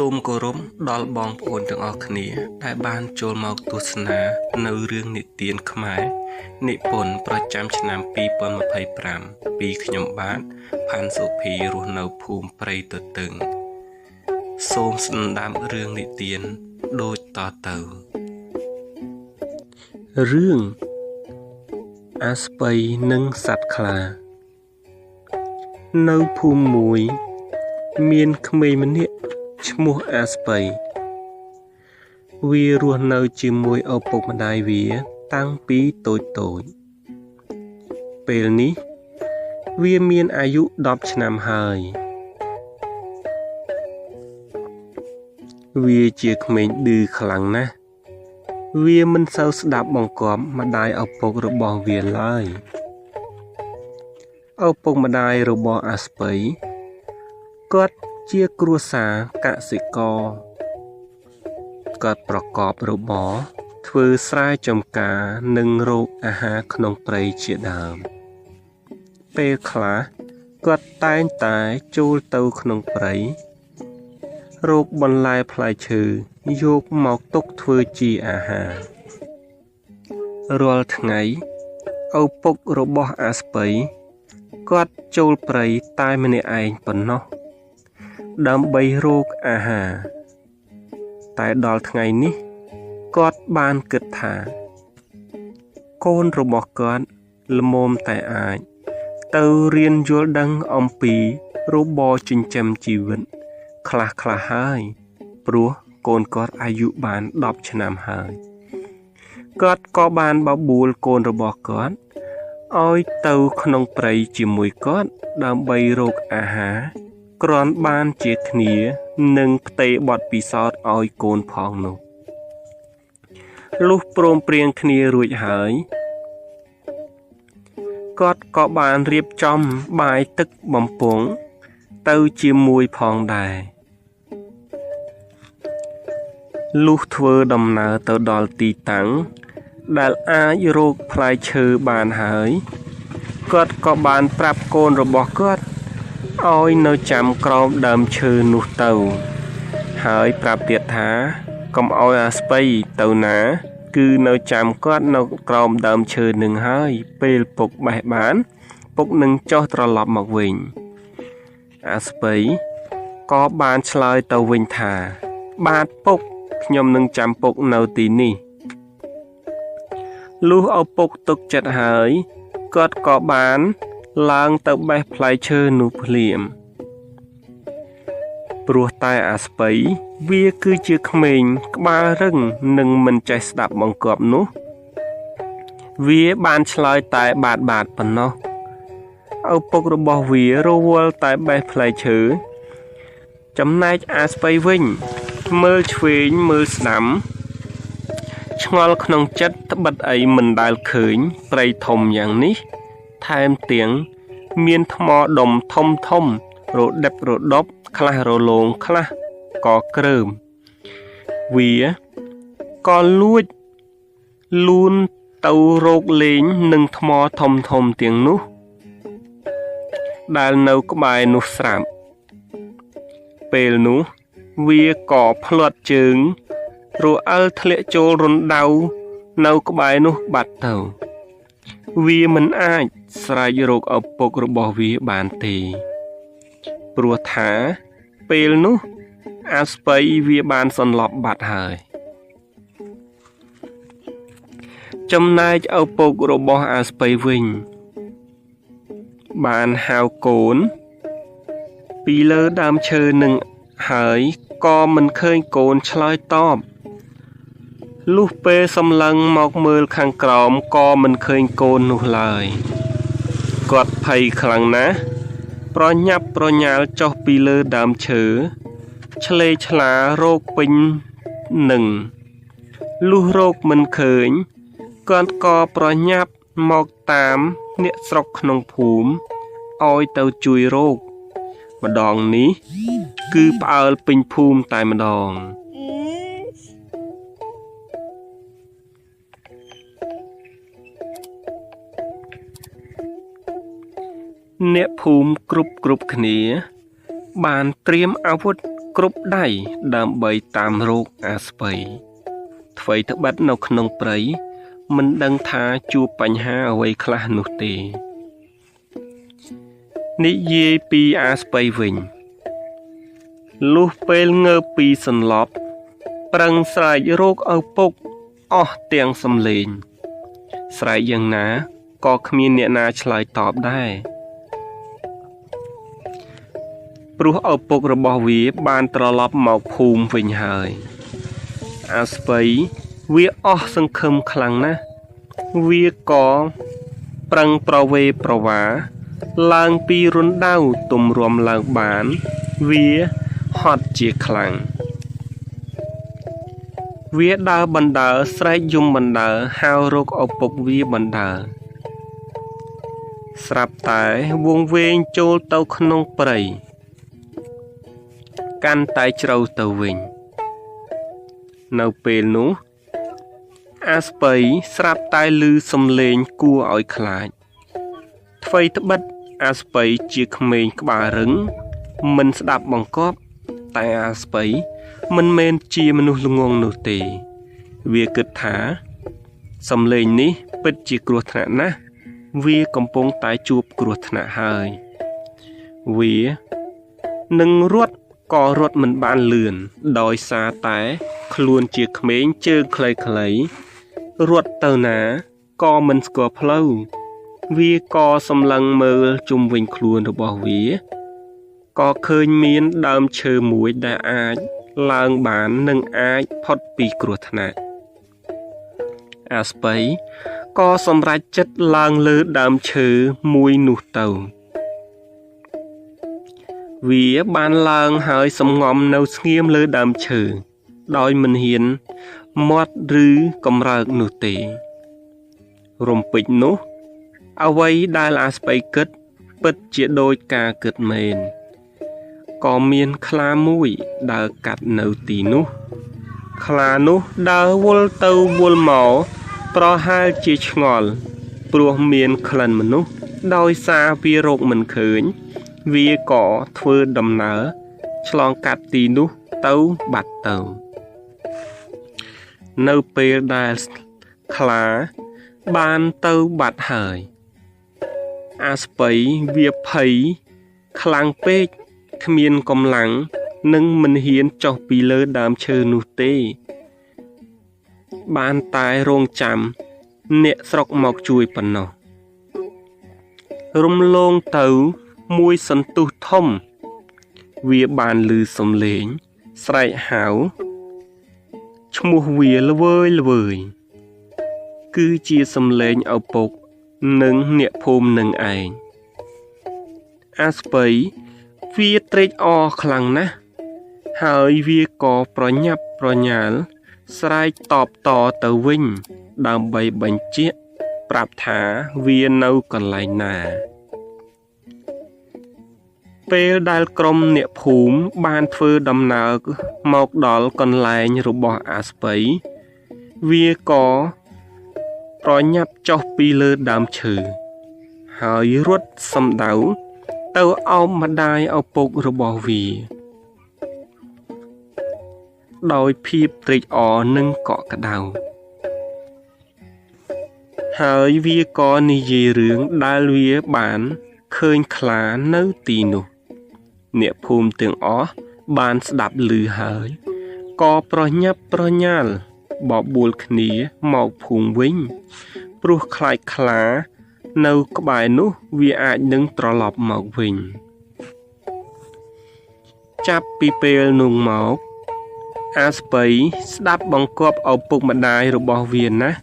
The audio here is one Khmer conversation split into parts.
សូមគោរពដល់បងប្អូនទាំងអស់គ្នាដែលបានចូលមកទស្សនានៅរឿងនិទានខ្មែរនិពន្ធប្រចាំឆ្នាំ2025ពីខ្ញុំបាទផាន់សុភីរស់នៅភូមិព្រៃទទឹងសូមស្ដាប់រឿងនិទានដូចតទៅរឿងអាស្ពៃនិងសត្វខ្លានៅភូមិមួយមានក្មេងម្នាក់ឈ្មោះអាស្ពៃវារស់នៅជាមួយឪពុកម្ដាយវាតាំងពីតូចៗពេលនេះវាមានអាយុ10ឆ្នាំហើយវាជាក្មេងឌឺខ្លាំងណាស់វាមិនសូវស្ដាប់បង្គាប់ម្ដាយឪពុករបស់វាឡើយឪពុកម្ដាយរបស់អាស្ពៃគាត់ជាគ្រួសារកសិករគាត់ប្រកបរបរធ្វើស្រែចម្ការនិងរកអាហារក្នុងព្រៃជាដើមពេលខ្លះគាត់តែងតែចូលទៅក្នុងព្រៃរកបន្លែផ្លែឈើយកមកទុកធ្វើជាអាហាររាល់ថ្ងៃឪពុករបស់អាស្ពៃគាត់ចូលព្រៃតែម្នាក់ឯងប៉ុណ្ណោះដើម្បីរកអាហារតែដល់ថ្ងៃនេះគាត់បានគិតថាកូនរបស់គាត់ល្មមតែអាចទៅរៀនយល់ដឹងអំពីរបរចិញ្ចឹមជីវិតខ្លះៗហើយព្រោះកូនគាត់អាយុបាន10ឆ្នាំហើយគាត់ក៏បានបបួលកូនរបស់គាត់ឲ្យទៅក្នុងព្រៃជាមួយគាត់ដើម្បីរកអាហារគ្រាន់បានជាគ្នានឹងផ្ទេរបទពិសោធន៍ឲ្យកូនផងនោះលុះព្រមព្រៀងគ្នារួចហើយគាត់ក៏បានរៀបចំបាយទឹកបំពង់ទៅជាមួយផងដែរលុះធ្វើដំណើរទៅដល់ទីតាំងដែលអាចរកផ្លែឈើបានហើយគាត់ក៏បានប្រាប់កូនរបស់គាត់ឲ្យនៅចាំក្រោមដើមឈើនោះទៅហើយប្រាប់ទៀតថាកុំឲ្យអាស្ពៃទៅណាគឺនៅចាំគាត់នៅក្រោមដើមឈើនឹងហើយពេលពុកបេះបានពុកនឹងចុះត្រឡប់មកវិញអាស្ពៃក៏បានឆ្លើយទៅវិញថាបាទពុកខ្ញុំនឹងចាំពុកនៅទីនេះលុះឪពុកទុកចិត្តហើយគាត់ក៏បានឡើងទៅបេះផ្លែឈើនោះភ្លាមព្រោះតែអាស្ពៃវាគឺជាក្មេងក្បាលរឹងនិងមិនចេះស្ដាប់បង្គាប់នោះវាបានឆ្លើយតែបាទប៉ុណ្ណោះឪពុករបស់វារវល់តែបេះផ្លែឈើចំណែកអាស្ពៃវិញមើលឆ្វេងមើលស្ដាំឆ្ងល់ក្នុងចិត្តត្បិតអីមិនដែលឃើញព្រៃធំយ៉ាងនេះថែមទាំងមានថ្មដុំធំធំរដិបរដប់ខ្លះរលោងខ្លះក៏ក្រើមវាក៏លួចលូនទៅរកលេងនឹងថ្មធំធំទាំងនោះដែលនៅក្បែរនោះស្រាប់ពេលនោះវាក៏ភ្លាត់ជើងរអិលធ្លាក់ចូលរណ្ដៅនៅក្បែរនោះបាត់ទៅវាមិនអាចស្រែករកឪពុករបស់វាបានទេព្រោះថាពេលនោះអាស្ពៃវាបានសន្លប់បាត់ហើយចំណែកឪពុករបស់អាស្ពៃវិញបានហៅកូនពីលើដើមឈើនឹងហើយក៏មិនឃើញកូនឆ្លើយតបលុះពេលសម្លឹងមកមើលខាងក្រោមក៏មិនឃើញកូននោះឡើយគាត់ភ័យខ្លាំងណាស់ប្រញាប់ប្រញាល់ចុះពីលើដើមឈើឆ្លេឆ្លារកពេញនឹងលុះរកមិនឃើញគាត់ក៏ប្រញាប់មកតាមអ្នកស្រុកក្នុងភូមិឲ្យទៅជួយរកម្ដងនេះគឺផ្អើលពេញភូមិតែម្ដងអ្នកភូមិគ្រប់គ្នាបានត្រៀមអាវុធ គ្រប់ដៃដើម្បីតាមរកអាស្ពៃថ្វីត្បិតនៅក្នុងព្រៃមិនដឹងថាជួបបញ្ហាអ្វីខ្លះនោះទេនិយាយពីអាស្ពៃវិញលុះពេលងើបពីសន្លប់ប្រឹងស្រែករកឪពុកអស់ទាំងសំឡេងស្រែកយ៉ាងណាក៏គ្មានអ្នកណាឆ្លើយតបដែរព្រោះឪពុករបស់វាបានត្រឡប់មកភូមិវិញហើយអាស្ពៃវាអស់សង្ឃឹមខ្លាំងណាស់វាក៏ប្រឹងប្រវេប្រវាឡើងពីរណ្ដៅទម្រាំឡើងបានវាហត់ជាខ្លាំងវាដើរបណ្ដើរស្រែកយំបណ្ដើរហៅរកឪពុកវាបណ្ដើរស្រាប់តែវង្វេងចូលទៅក្នុងព្រៃកាន់តែជ្រៅទៅវិញនៅពេលនោះអាស្ពៃស្រាប់តែឮសំឡេងគួរឲ្យខ្លាចថ្វីត្បិតអាស្ពៃជាក្មេងក្បាលរឹងមិនស្ដាប់បង្គាប់តែអាស្ពៃមិនមែនជាមនុស្សល្ងង់នោះទេវាគិតថាសំឡេងនេះពិតជាគ្រោះថ្នាក់ណាស់វាកំពុងតែជួបគ្រោះថ្នាក់ហើយវានឹងរត់ក៏រត់មិនបានលឿនដោយសារតែខ្លួនជាក្មេងជើងខ្លីៗរត់ទៅណាក៏មិនស្គាល់ផ្លូវវាក៏សម្លឹងមើលជុំវិញខ្លួនរបស់វាក៏ឃើញមានដើមឈើមួយដែលអាចឡើងបាននិងអាចផុតពីគ្រោះថ្នាក់អាស្ពៃក៏សម្រេចចិត្តឡើងលើដើមឈើមួយនោះទៅវាបានឡើងហើយសំងំនៅស្ងៀមលើដើមឈើដោយមិនហ៊ានមាត់ឬកម្រើកនោះទេរំពេចនោះអ្វីដែលអាស្ពៃគិតពិតជាដូចការគិតមែនក៏មានខ្លាមួយដើរកាត់នៅទីនោះខ្លានោះដើរវល់ទៅវល់មកប្រហែលជាឆ្ងល់ព្រោះមានក្លិនមនុស្សដោយសារវារកមិនឃើញវាក៏ធ្វើដំណើរឆ្លងកាត់ទីនោះទៅបាត់ទៅនៅពេលដែលខ្លាបានទៅបាត់ហើយអាស្ពៃវាភ័យខ្លាំងពេកគ្មានកម្លាំងនិងមិនហ៊ានចុះពីលើដើមឈើនោះទេបានតែរងចាំអ្នកស្រុកមកជួយប៉ុណ្ណោះរំលងទៅមួយសន្ទុះធំវាបានឮសំឡេងស្រែកហៅឈ្មោះវាល្វើយល្វើយគឺជាសំឡេងឪពុកនិងអ្នកភូមិនឹងឯងអាស្ពៃវាត្រេកអរខ្លាំងណាស់ហើយវាក៏ប្រញាប់ប្រញាល់ស្រែកតបតទៅវិញដើម្បីបញ្ជាក់ប្រាប់ថាវានៅកន្លែងណាពេលដែលក្រុមអ្នកភូមិបានធ្វើដំណើរមកដល់កន្លែងរបស់អាស្ពៃវាក៏ប្រញាប់ចុះពីលើដើមឈើហើយរត់សំដៅទៅអោបម្ដាយឪពុករបស់វាដោយភាពត្រេកអរនិងកក់ក្ដៅហើយវាក៏និយាយរឿងដែលវាបានឃើញខ្លានៅទីនោះអ្នកភូមិទាំងអស់បានស្ដាប់ឮហើយក៏ប្រញាប់ប្រញាល់បបួលគ្នាមកភូមិវិញព្រោះខ្លាចខ្លានៅក្បែរនោះវាអាចនឹងត្រឡប់មកវិញចាប់ពីពេលនោះមកអាស្ពៃស្ដាប់បង្គាប់ឪពុកម្ដាយរបស់វាណាស់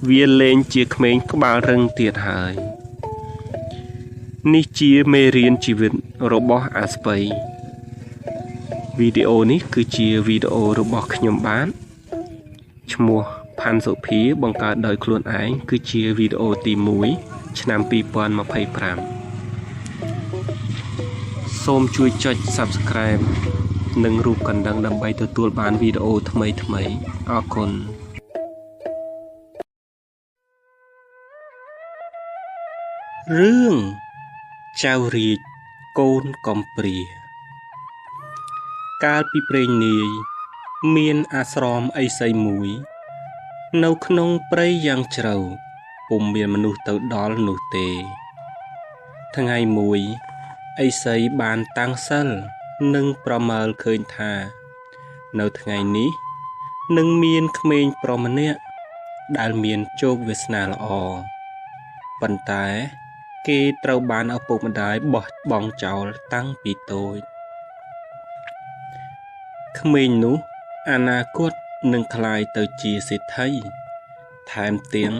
វាលែងជាក្មេងក្បាលរឹងទៀតហើយនេះជាមេរៀនជីវិតរបស់អាស្ពៃវីដេអូនេះគឺជាវីដេអូរបស់ខ្ញុំបាទឈ្មោះផាន់សុភាបង្កើតដោយខ្លួនឯងគឺជាវីដេអូទី1ឆ្នាំ2025សូមជួយចុច Subscribe និងរូបកណ្ដឹងដើម្បីទទួលបានវីដេអូថ្មីៗអរគុណរឿងចៅរាជកូនកំព្រា កាលពីព្រេងនាយ មានអាស្រមឥសីមួយ នៅក្នុងព្រៃយ៉ាងជ្រៅ ពុំមានមនុស្សទៅដល់នោះទេ ថ្ងៃមួយឥសីបានតាំងសិល និងប្រមើលឃើញថា នៅថ្ងៃនេះនឹងមានក្មេងប្រុសម្នាក់ ដែលមានជោគវាសនាល្អ ប៉ុន្តែគេត្រូវបានឪពុកម្ដាយបោះបង់ចោលតាំងពីតូច ក្មេងនោះអនាគតនឹងក្លាយទៅជាសេដ្ឋី ថែមទាំង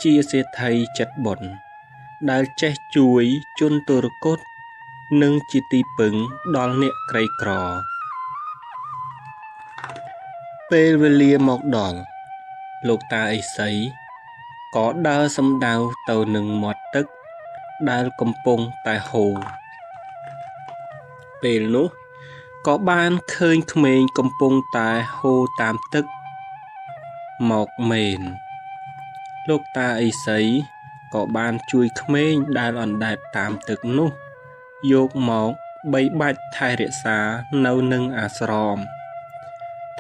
ជាសេដ្ឋីចិត្តបុណ្យ ដែលចេះជួយជនទុរគត និងជាទីពឹងដល់អ្នកក្រីក្រ ពេលវេលាមកដល់ លោកតាឥសីក៏ដើរសំដៅទៅនឹងមាត់ទឹកដែលកំពុងតែហូរ ពេលនោះក៏បានឃើញក្មេងកំពុងតែហូរតាមទឹកមកមែន លោកតាឥសីក៏បានជួយក្មេងដែលអណ្ដែតតាមទឹកនោះ យកមកបីបាច់ថែរក្សានៅនឹងអាស្រម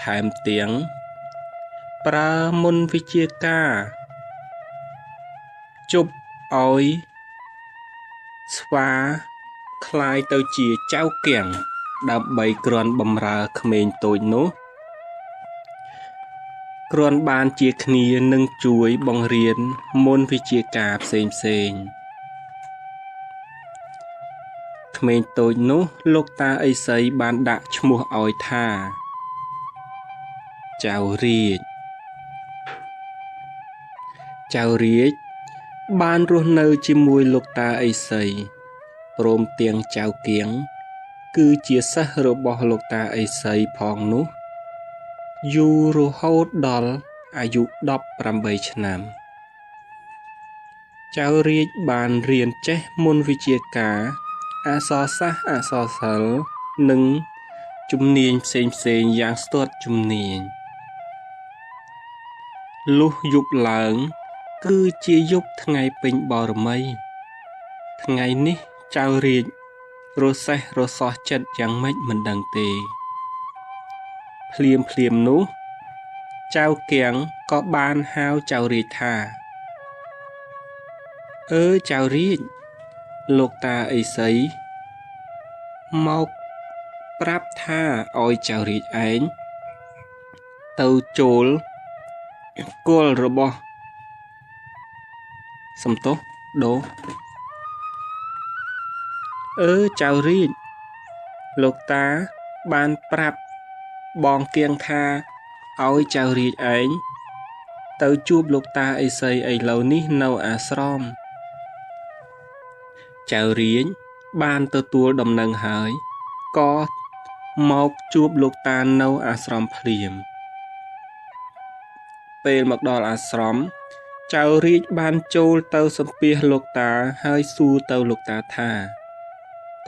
ថែមទាំងប្រើមន្តវិជ្ជាការជប់ឲ្យស្វាក្លាយទៅជាចៅគៀង ដើម្បីគ្រាន់បម្រើក្មេងតូចនោះ គ្រាន់បានជាគ្នានឹងជួយបង្រៀនមន្តវិជ្ជាការផ្សេងផ្សេង ក្មេងតូចនោះលោកតាឥសីបានដាក់ឈ្មោះឲ្យថា ចៅរាជ ចៅរាជបានរស់នៅជាមួយលោកតាឥសី ព្រមទាំងចៅគៀង គឺជាសិស្សរបស់លោកតាឥសីផងនោះ យូររហូតដល់អាយុ18ឆ្នាំ ចៅរាជបានរៀនចេះមន្តវិជ្ជាការ អក្សរសាស្ត្រអក្សរសិល្ប៍ និងជំនាញផ្សេងផ្សេងយ៉ាងស្ទាត់ជំនាញ លុះយប់ឡើង គឺជាយប់ថ្ងៃពេញបូរមី ថ្ងៃនេះចៅរាជរសេះរសោះចិត្តយ៉ាងម៉េចមិនដឹងទេ ភ្លាមភ្លាមនោះ ចៅគៀងក៏បានហៅចៅរាជថា អើចៅរាជ លោកតាឥសីមកប្រាប់ថាឲ្យចៅរាជឯងទៅចូលគល់របស់សំទោសដូអើចៅរាជ លោកតាបានប្រាប់បងគៀងថាឲ្យចៅរាជឯងទៅជួបលោកតាឥសីឥឡូវនេះនៅអាស្រម ចៅរាជបានទទួលដំណឹងហើយ ក៏មកជួបលោកតានៅអាស្រមភ្លាម ពេលមកដល់អាស្រម ចៅរាជបានចូលទៅសំពះលោកតាហើយសួរទៅលោកតាថា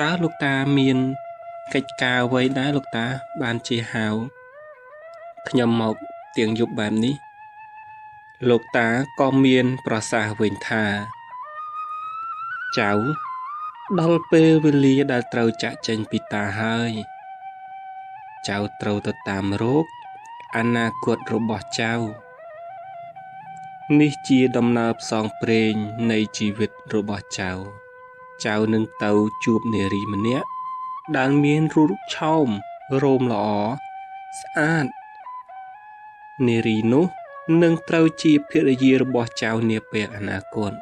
តើលោកតាមានកិច្ចការអ្វីដែរលោកតាបានជាហៅខ្ញុំមកទៀងយប់បែបនេះ លោកតាក៏មានប្រសាសន៍វិញថា ចៅដល់ពេលវេលាដែលត្រូវចាក់ចេញពីតាហើយ ចៅត្រូវទៅតាមរកអនាគតរបស់ចៅ នេះជាដំណើរផ្សងព្រេងនៃជីវិតរបស់ចៅ ចៅនឹងទៅជួបនារីម្នាក់ ដែលមានរូបឆោមរោមល្អស្អាត នារីនោះនឹងត្រូវជាភរិយារបស់ចៅនាពេលអនាគត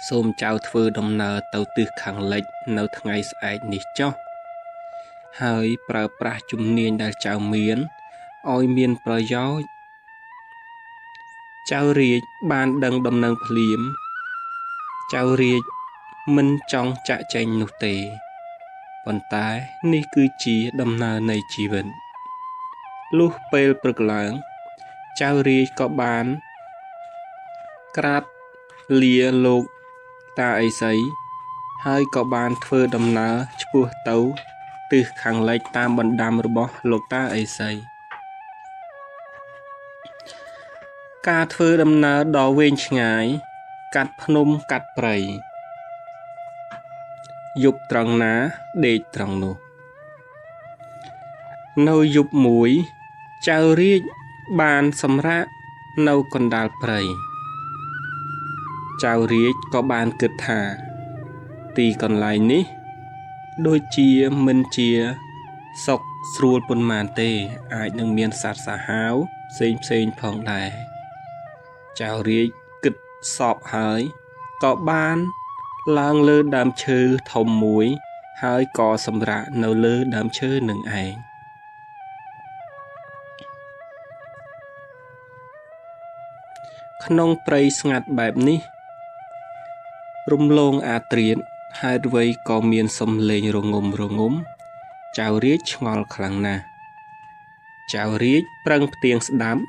សូមចៅធ្វើដំណើរទៅទិសខាងលិចនៅថ្ងៃស្អែកនេះចុះ ហើយប្រើប្រាស់ជំនាញដែលចៅមានឲ្យមានប្រយោជន៍ ចៅរាជបានដឹងដំណឹងភ្លាម ចៅរាជមិនចង់ចាក់ចែងនោះទេ ប៉ុន្តែនេះគឺជាដំណើរនៃជីវិត លុះពេលព្រឹកឡើង ចៅរាជក៏បានក្រាបលាលោកតាឥសី ហើយក៏បានធ្វើដំណើរឆ្ពោះទៅទិសខាងលិចតាមបណ្ដាំរបស់លោកតាឥសី ការធ្វើដំណើរដ៏វែងឆ្ងាយ កាត់ភ្នំកាត់ព្រៃ យប់ត្រង់ណាដេកត្រង់នោះ នៅយប់មួយចៅរាជបានសម្រាកនៅកណ្ដាលព្រៃចៅរាជក៏បានគិតថាទីកន្លែងនេះដូចជាមិនជាសុខស្រួលប៉ុន្មានទេអាចនឹងមានសត្វសាហាវផ្សេងផ្សេងផងដែរចៅរាជគិតសពហើយក៏បានឡើងលើដើមឈើធំមួយហើយក៏សម្រាកនៅលើដើមឈើនឹងឯងក្នុងព្រៃស្ងាត់បែបនេះរំលងអាត្រៀតហេតុអ្វីក៏មានសំឡេងរងំរងំចៅរាជឆ្ងល់ខ្លាំងណាស់ចៅរាជប្រឹងផ្ទៀងស្ដាប់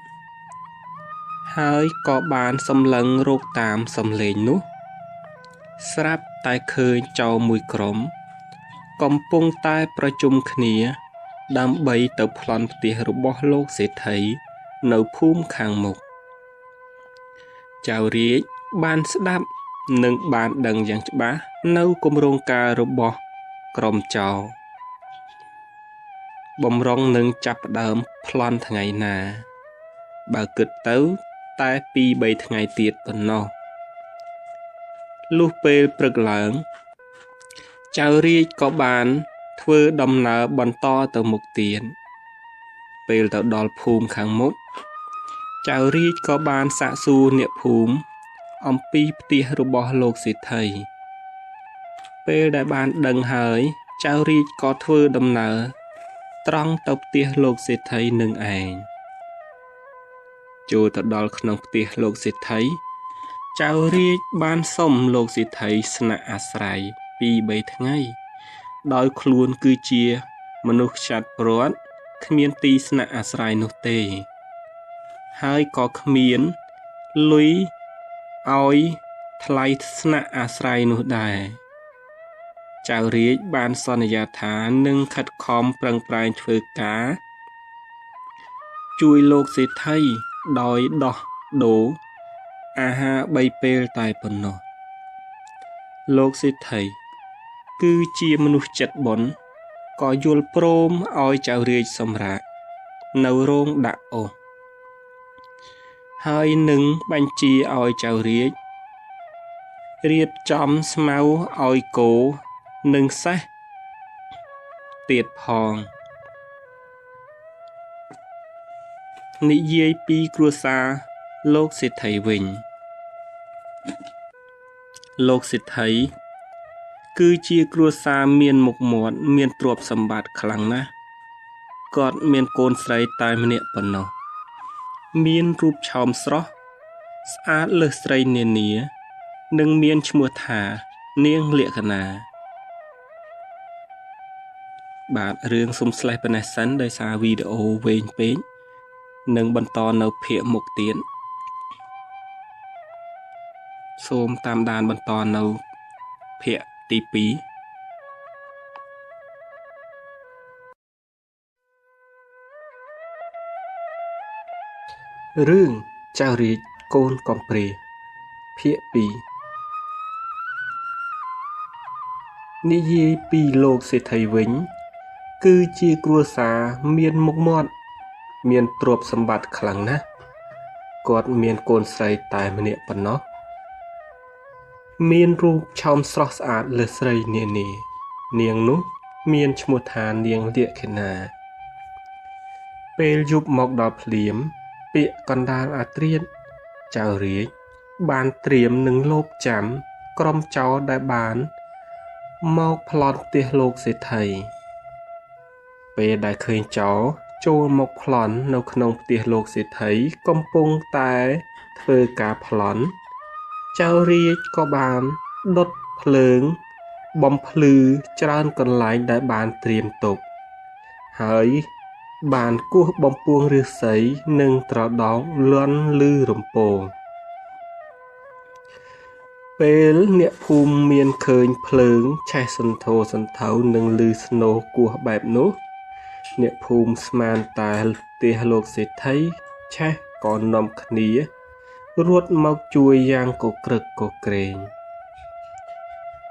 ហើយក៏បានសម្លឹងរកតាមសំឡេងនោះស្រាប់តែឃើញចោរមួយក្រុមកំពុងតែប្រជុំគ្នាដើម្បីទៅប្លន់ផ្ទះរបស់លោកសេដ្ឋីនៅភូមិខាងមុខចៅរាជបានស្ដាប់និងបានដឹងយ៉ាងច្បាស់នៅគម្រោងការរបស់ក្រុមចោរបំរុងនឹងចាប់ផ្ដើមប្លន់ថ្ងៃណាបើគិតទៅតែ 2-3 ថ្ងៃទៀតប៉ុណ្ណោះលុះពេលព្រឹកឡើងចៅរាជក៏បានធ្វើដំណើរបន្តទៅមុខទៀតពេលទៅដល់ភូមិខាងមុខចៅរាជក៏បានសាកសួរអ្នកភូមិអំពីផ្ទះរបស់លោកសេដ្ឋីពេលដែលបានដឹងហើយចៅរាជក៏ធ្វើដំណើរត្រង់ទៅផ្ទះលោកសេដ្ឋីនឹងឯងចូលទៅដល់ក្នុងផ្ទះលោកសេដ្ឋីចៅរាជបានសុំលោកសេដ្ឋីស្នាក់អាស្រ័យ 2-3 ថ្ងៃដោយខ្លួនគឺជាមនុស្សចាត់ព្រាត់គ្មានទីស្នាក់អាស្រ័យនោះទេហើយក៏គ្មានលុយឲ្យថ្លៃស្នាក់អាស្រ័យនោះដែរចៅរាជបានសន្យាថានឹងខិតខំប្រឹងប្រែងធ្វើការជួយលោកសេដ្ឋីដោយដោះដូរអាហារ3ពេលតែប៉ុណ្ណោះលោកសេដ្ឋីគឺជាមនុស្សចិត្តបុណ្យក៏យល់ព្រមឲ្យចៅរាជសម្រាកនៅរោងដាក់អូសហើយនឹងបញ្ជាឲ្យចៅរាជរៀបចំស្មៅឲ្យគោនិងសេះទៀតផងនិយាយពីគ្រួសារលោកសេដ្ឋីវិញលោកសេដ្ឋីគឺជាគ្រួសារមានមុខមាត់មានទ្រព្យសម្បត្តិខ្លាំងណាស់គាត់មានកូនស្រីតែម្នាក់ប៉ុណ្ណោះមានរូបឆោមស្រស់ស្អាតលើសស្រីនានានិងមានឈ្មោះថានាងលក្ខណាបាទរឿងសុំស្លេះប៉ុណ្ណេះសិនដោយសារវីដេអូវែងពេកនឹងបន្តនៅភាគមុខទៀតសូមតាមដានបន្តនៅភាគទី2រឿងចៅរាជកូនកំព្រាភាគ2និយាយពីលោកសេដ្ឋីវិញគឺជាគ្រួសារមានមុខមាត់មានទ្រព្យសម្បត្តិខ្លាំងណាស់គាត់មានកូនស្រីតែម្នាក់ប៉ុណ្ណោះមានរូបឆោមស្រស់ស្អាតលើសស្រីនានានាងនោះមានឈ្មោះថានាងលក្ខិណាពេលយប់មកដល់ភ្លាមពាក្យកណ្ដាលអាត្រៀតចៅរាជបានត្រៀមនឹងលបចាំក្រុមចោរដែលបានមកប្លន់ផ្ទះលោកសេដ្ឋីពេលដែលឃើញចោរចូលមកប្លន់នៅក្នុងផ្ទះលោកសេដ្ឋីកំពុងតែធ្វើការប្លន់ចៅរាជក៏បានដុតភ្លើងបំភ្លឺច្រើនកន្លែងដែលបានត្រៀមទុកហើយបានគោះបំពង់ឫស្សីនិងត្រដោកលាន់ឮរំពងពេលអ្នកភូមិមានឃើញភ្លើងឆេះសន្ធោសន្ធៅនិងឮស្នូរគោះបែបនោះអ្នកភូមិស្មានតែផ្ទះលោកសេដ្ឋីឆេះក៏នាំគ្នារត់មកជួយយ៉ាងកក្រឹកកក្រែង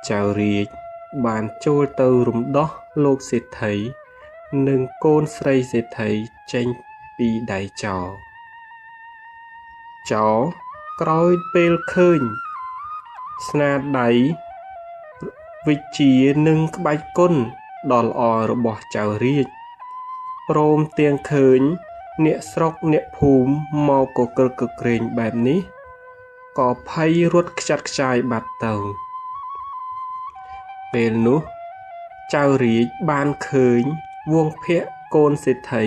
ចៅរាជបានចូលទៅរំដោះលោកសេដ្ឋី និងកូនស្រីសេដ្ឋីចេញពីដៃចោរចោរក្រោយពេលឃើញស្នាដៃវិជ្ជានិងក្បាច់គុណដ៏ល្អរបស់ចៅរាជព្រមទាំងឃើញអ្នកស្រុកអ្នកភូមិមកគគ្រឹកគគ្រេងបែបនេះក៏ភ័យរត់ខ្ចាត់ខ្ចាយបាត់ទៅពេលនោះចៅរាជបានឃើញវង្សភក្តិកូនសេដ្ឋី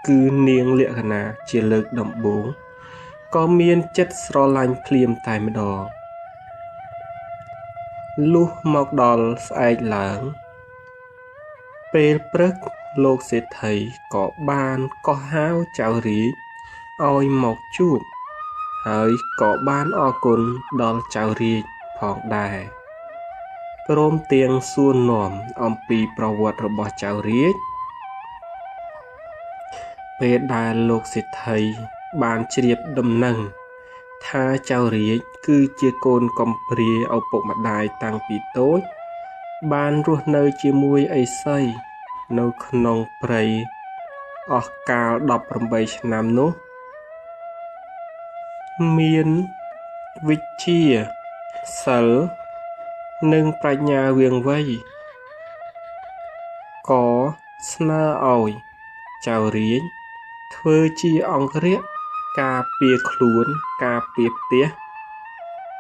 គឺនាងលក្ខណាជាលើកដំបូងក៏មានចិត្តស្រឡាញ់ភ្លាមតែម្ដងលុះមកដល់ស្អែកឡើងពេលព្រឹកលោកសេដ្ឋីក៏បានកោះហៅចៅរាជឲ្យមកជួបហើយក៏បានអរគុណដល់ចៅរាជផងដែរព្រមទាំងសួរនាំអំពីប្រវត្តិរបស់ចៅរាជពេលដែលលោកសេដ្ឋីបានជ្រាបដំណឹងថាចៅរាជគឺជាកូនកំព្រាឪពុកម្ដាយតាំងពីតូចបានរស់នៅជាមួយឥសីនៅក្នុងព្រៃអស់កាល18ឆ្នាំនោះមានវិជ្ជាសិលនិងប្រាជ្ញាវាងវៃក៏ស្នើឲ្យចៅរាជធ្វើជាអង្គរក្សការពារខ្លួនការពារផ្ទះ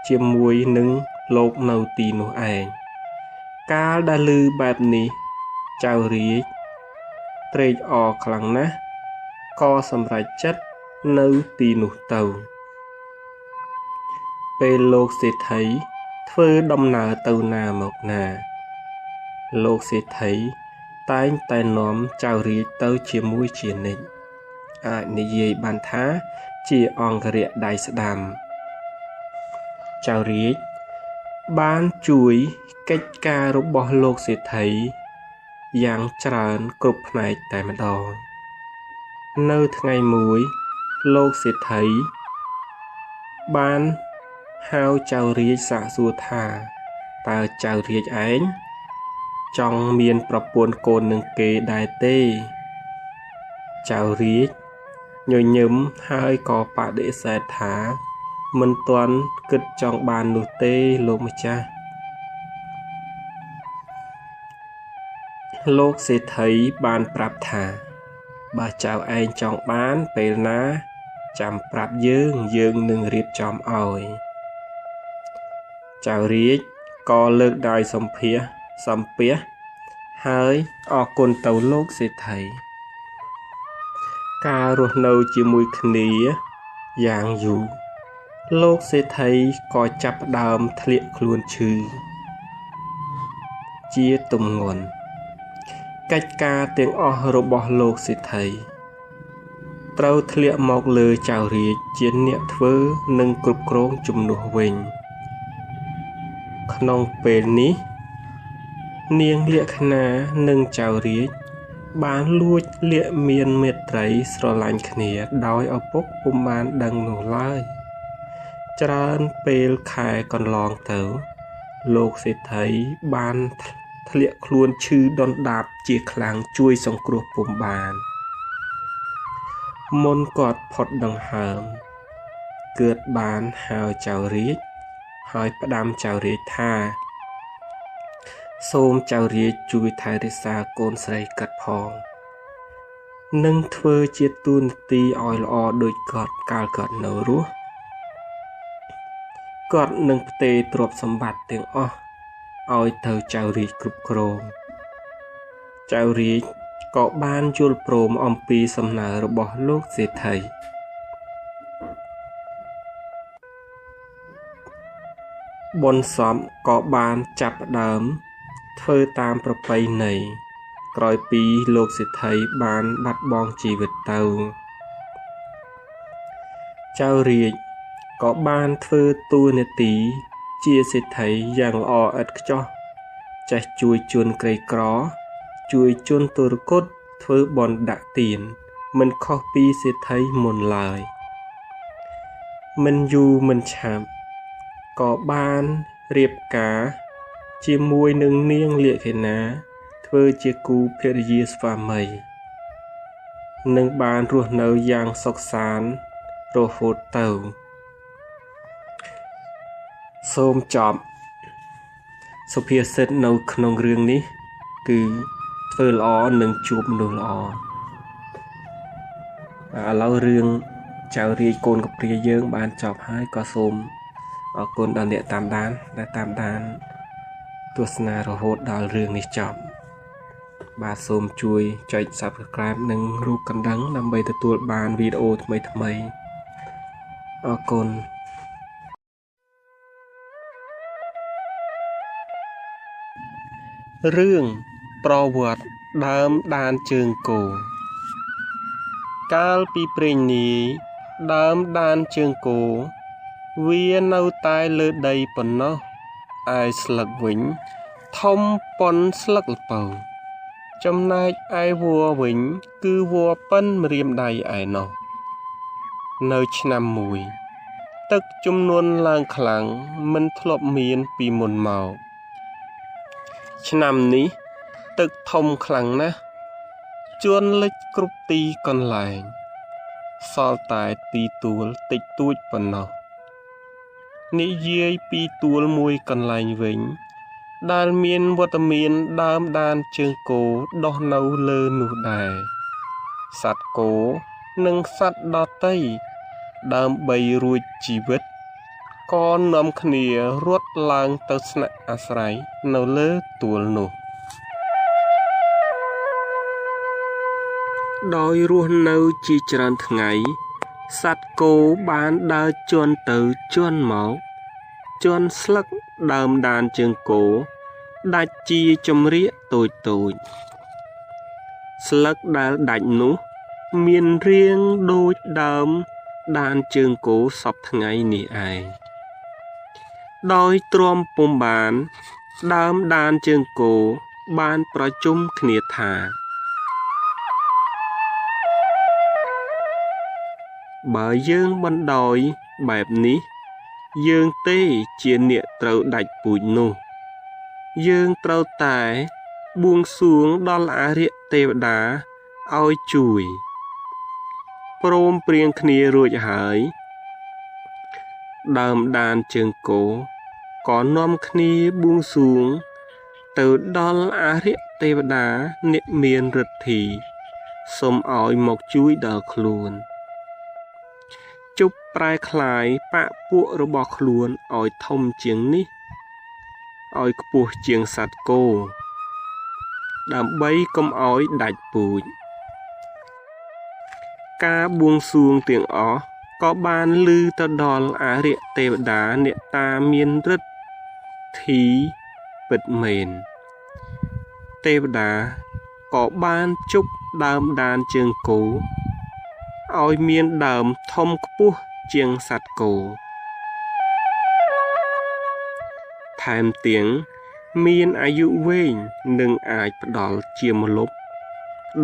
ជាមួយនឹងលោកនៅទីនោះឯងកាលដែលឮបែបនេះចៅរាជត្រេកអរខ្លាំងណាស់ក៏សម្រេចចិត្តនៅទីនោះទៅពេលលោកសេដ្ឋីធ្វើដំណើរទៅណាមកណាលោកសេដ្ឋីតែងតែនាំចៅរាជទៅជាមួយជានិច្ចអាចនិយាយបានថាជាអង្គរក្សដៃស្ដាំចៅរាជបានជួយកិច្ចការរបស់លោកសេដ្ឋីយ៉ាងច្រើនគ្រប់ផ្នែកតែម្ដងនៅថ្ងៃមួយលោកសេដ្ឋីបានហៅចៅរាជសាកសួរថាតើចៅរាជឯងចង់មានប្រពន្ធកូននឹងគេដែរទេចៅរាជញញឹមហើយក៏បដិសេធថាមិនទាន់គិតចង់បាននោះទេលោកម្ចាស់លោកសេដ្ឋីបានប្រាប់ថាបើចៅឯងចង់បានពេលណាចាំប្រាប់យើងយើងនឹងរៀបចំឲ្យចៅរាជក៏លើកដៃសំពះហើយអរគុណទៅលោកសេដ្ឋីការរស់នៅជាមួយគ្នាយ៉ាងយូរលោកសេដ្ឋីក៏ចាប់ផ្ដើមធ្លាក់ខ្លួនឈឺជាទម្ងន់កិច្ចការទាំងអស់របស់លោកសេដ្ឋីត្រូវធ្លាក់មកលើចៅរាជជាអ្នកធ្វើនិងគ្រប់គ្រងជំនួសវិញក្នុងពេលនេះនាងលក្ខណានិងចៅរាជបានលួចលាក់មានមេត្រីស្រឡាញ់គ្នាដោយឪពុកពុំបានដឹងនោះឡើយច្រើនពេលខែកន្លងទៅលោកសេដ្ឋីបានធ្លាក់ខ្លួនឈឺដុនដាបជាខ្លាំងជួយសង្គ្រោះពុំបានមុនគាត់ផុតដង្ហើមកើតបានហៅចៅរាជហើយផ្ដាំចៅរាជថាសូមចៅរាជជួយថែរក្សាកូនស្រីគាត់ផងនិងធ្វើជាទូនាទីឲ្យល្អដូចគាត់កាលគាត់នៅរស់គាត់នឹងផ្ទេរទ្រព្យសម្បត្តិទាំងអស់ឲ្យទៅចៅរាជគ្រប់គ្រងចៅរាជក៏បានយល់ព្រមអំពីសំណើរបស់លោកសេដ្ឋីបុណ្យសពក៏បានចាប់ផ្ដើមធ្វើតាមប្រពៃណីក្រោយពីលោកសេដ្ឋីបានបាត់បង់ជីវិតទៅចៅរាជក៏បានធ្វើតួនាទីជាសេដ្ឋីយ៉ាងល្អឥតខ្ចោះចេះជួយជនក្រីក្រជួយជនទុរគតធ្វើបុណ្យដាក់ទានមិនខុសពីសេដ្ឋីមុនឡើយមិនយូរមិនឆាប់ក៏បានរៀបការជាមួយនឹងនាងលក្ខិណាធ្វើជាគូភរិយាស្វាមី និងបានរស់នៅយ៉ាងសុខសាន្តរហូតទៅសូមចប់សុភាសិតនៅក្នុងរឿងនេះគឺធ្វើល្អនិងជួបមនុស្សល្អឥឡូវរឿងចៅរាជកូនកំព្រាយើងបានចប់ហើយក៏សូមអរគុណដល់អ្នកតាមដានដែលតាមដានទស្សនារហូតដល់រឿងនេះចប់បាទសូមជួយចុច Subscribe និងរូបកណ្ដឹងដើម្បីទទួលបានវីដេអូថ្មីៗអរគុណរឿងប្រវត្តិដើមដានជើងគោកាលពីព្រេងនាយដើមដានជើងគោវានៅតែលើដីប៉ុណ្ណោះឯស្លឹកវិញធំប៉ុនស្លឹកល្ពៅចំណែកឯវល្លិវិញគឺវល្លិប៉ុនម្រាមដៃឯណោះនៅឆ្នាំមួយទឹកជំនន់ឡើងខ្លាំងមិនធ្លាប់មានពីមុនមកឆ្នាំនេះទឹកធំខ្លាំងណាស់ជន់លិចគ្រប់ទីកន្លែងសល់តែទីទួលតិចតួចប៉ុណ្ណោះនិយាយពីទួលមួយកន្លែងវិញដែលមានវត្តមានដើមដានជើងគោដុះនៅលើនោះដែរសត្វគោនិងសត្វដទៃដើម្បីរួចជីវិតក៏នាំគ្នារត់ឡើងទៅស្នាក់អាស្រ័យនៅលើទួលនោះដោយរស់នៅជាច្រើនថ្ងៃសត្វគោបានដើរជាន់ទៅជាន់មកជាន់ស្លឹកដើមដានជើងគោដាច់ជាចម្រៀកតូចតូចស្លឹកដែលដាច់នោះមានរាងដូចដើមដានជើងគោសព្វថ្ងៃនេះឯងដោយទ្រាំពុំបានដើមដានជើងគោបានប្រជុំគ្នាថាបើយើងបណ្ដោយបែបនេះយើងទេជាអ្នកត្រូវដាច់ពូជនោះយើងត្រូវតែបួងសួងដល់អារក្សទេវតាឲ្យជួយព្រមព្រៀងគ្នារួចហើយដើមដានជើងគោក៏នាំគ្នាបួងសួងទៅដល់អារក្សទេវតាអ្នកមានឫទ្ធីសូមឲ្យមកជួយដល់ខ្លួនជប់ប្រែក្លាយបក្សពួករបស់ខ្លួនឲ្យធំជាងនេះឲ្យខ្ពស់ជាងសត្វគោដើម្បីកុំឲ្យដាច់ពូជការបួងសួងទាំងអស់ក៏បានឮទៅដល់អារក្សទេវតាអ្នកតាមានឫទ្ធីពិតមែនទេវតាក៏បានជប់ដើមដានជើងគោឲ្យមានដើមធំខ្ពស់ជាងសត្វគោថែមទាំងមានអាយុវែងនិងអាចផ្ដល់ជាម្លប់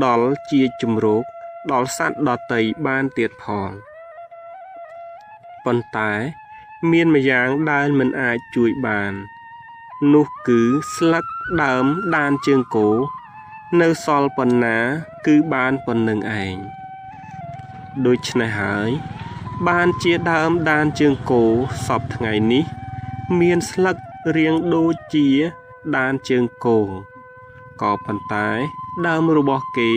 ដល់ជាជំរកដល់សត្វដទៃបានទៀតផងប៉ុន្តែមានម្យ៉ាងដែលមិនអាចជួយបាននោះគឺស្លឹកដើមដានជើងគោនៅសល់ប៉ុណ្ណាគឺបានប៉ុណ្ណឹងឯងដូច្នេះហើយបានជាដើមដានជើងគោសព្វថ្ងៃនេះមានស្លឹករាងដូចជាដានជើងគោក៏ប៉ុន្តែដើមរបស់គេ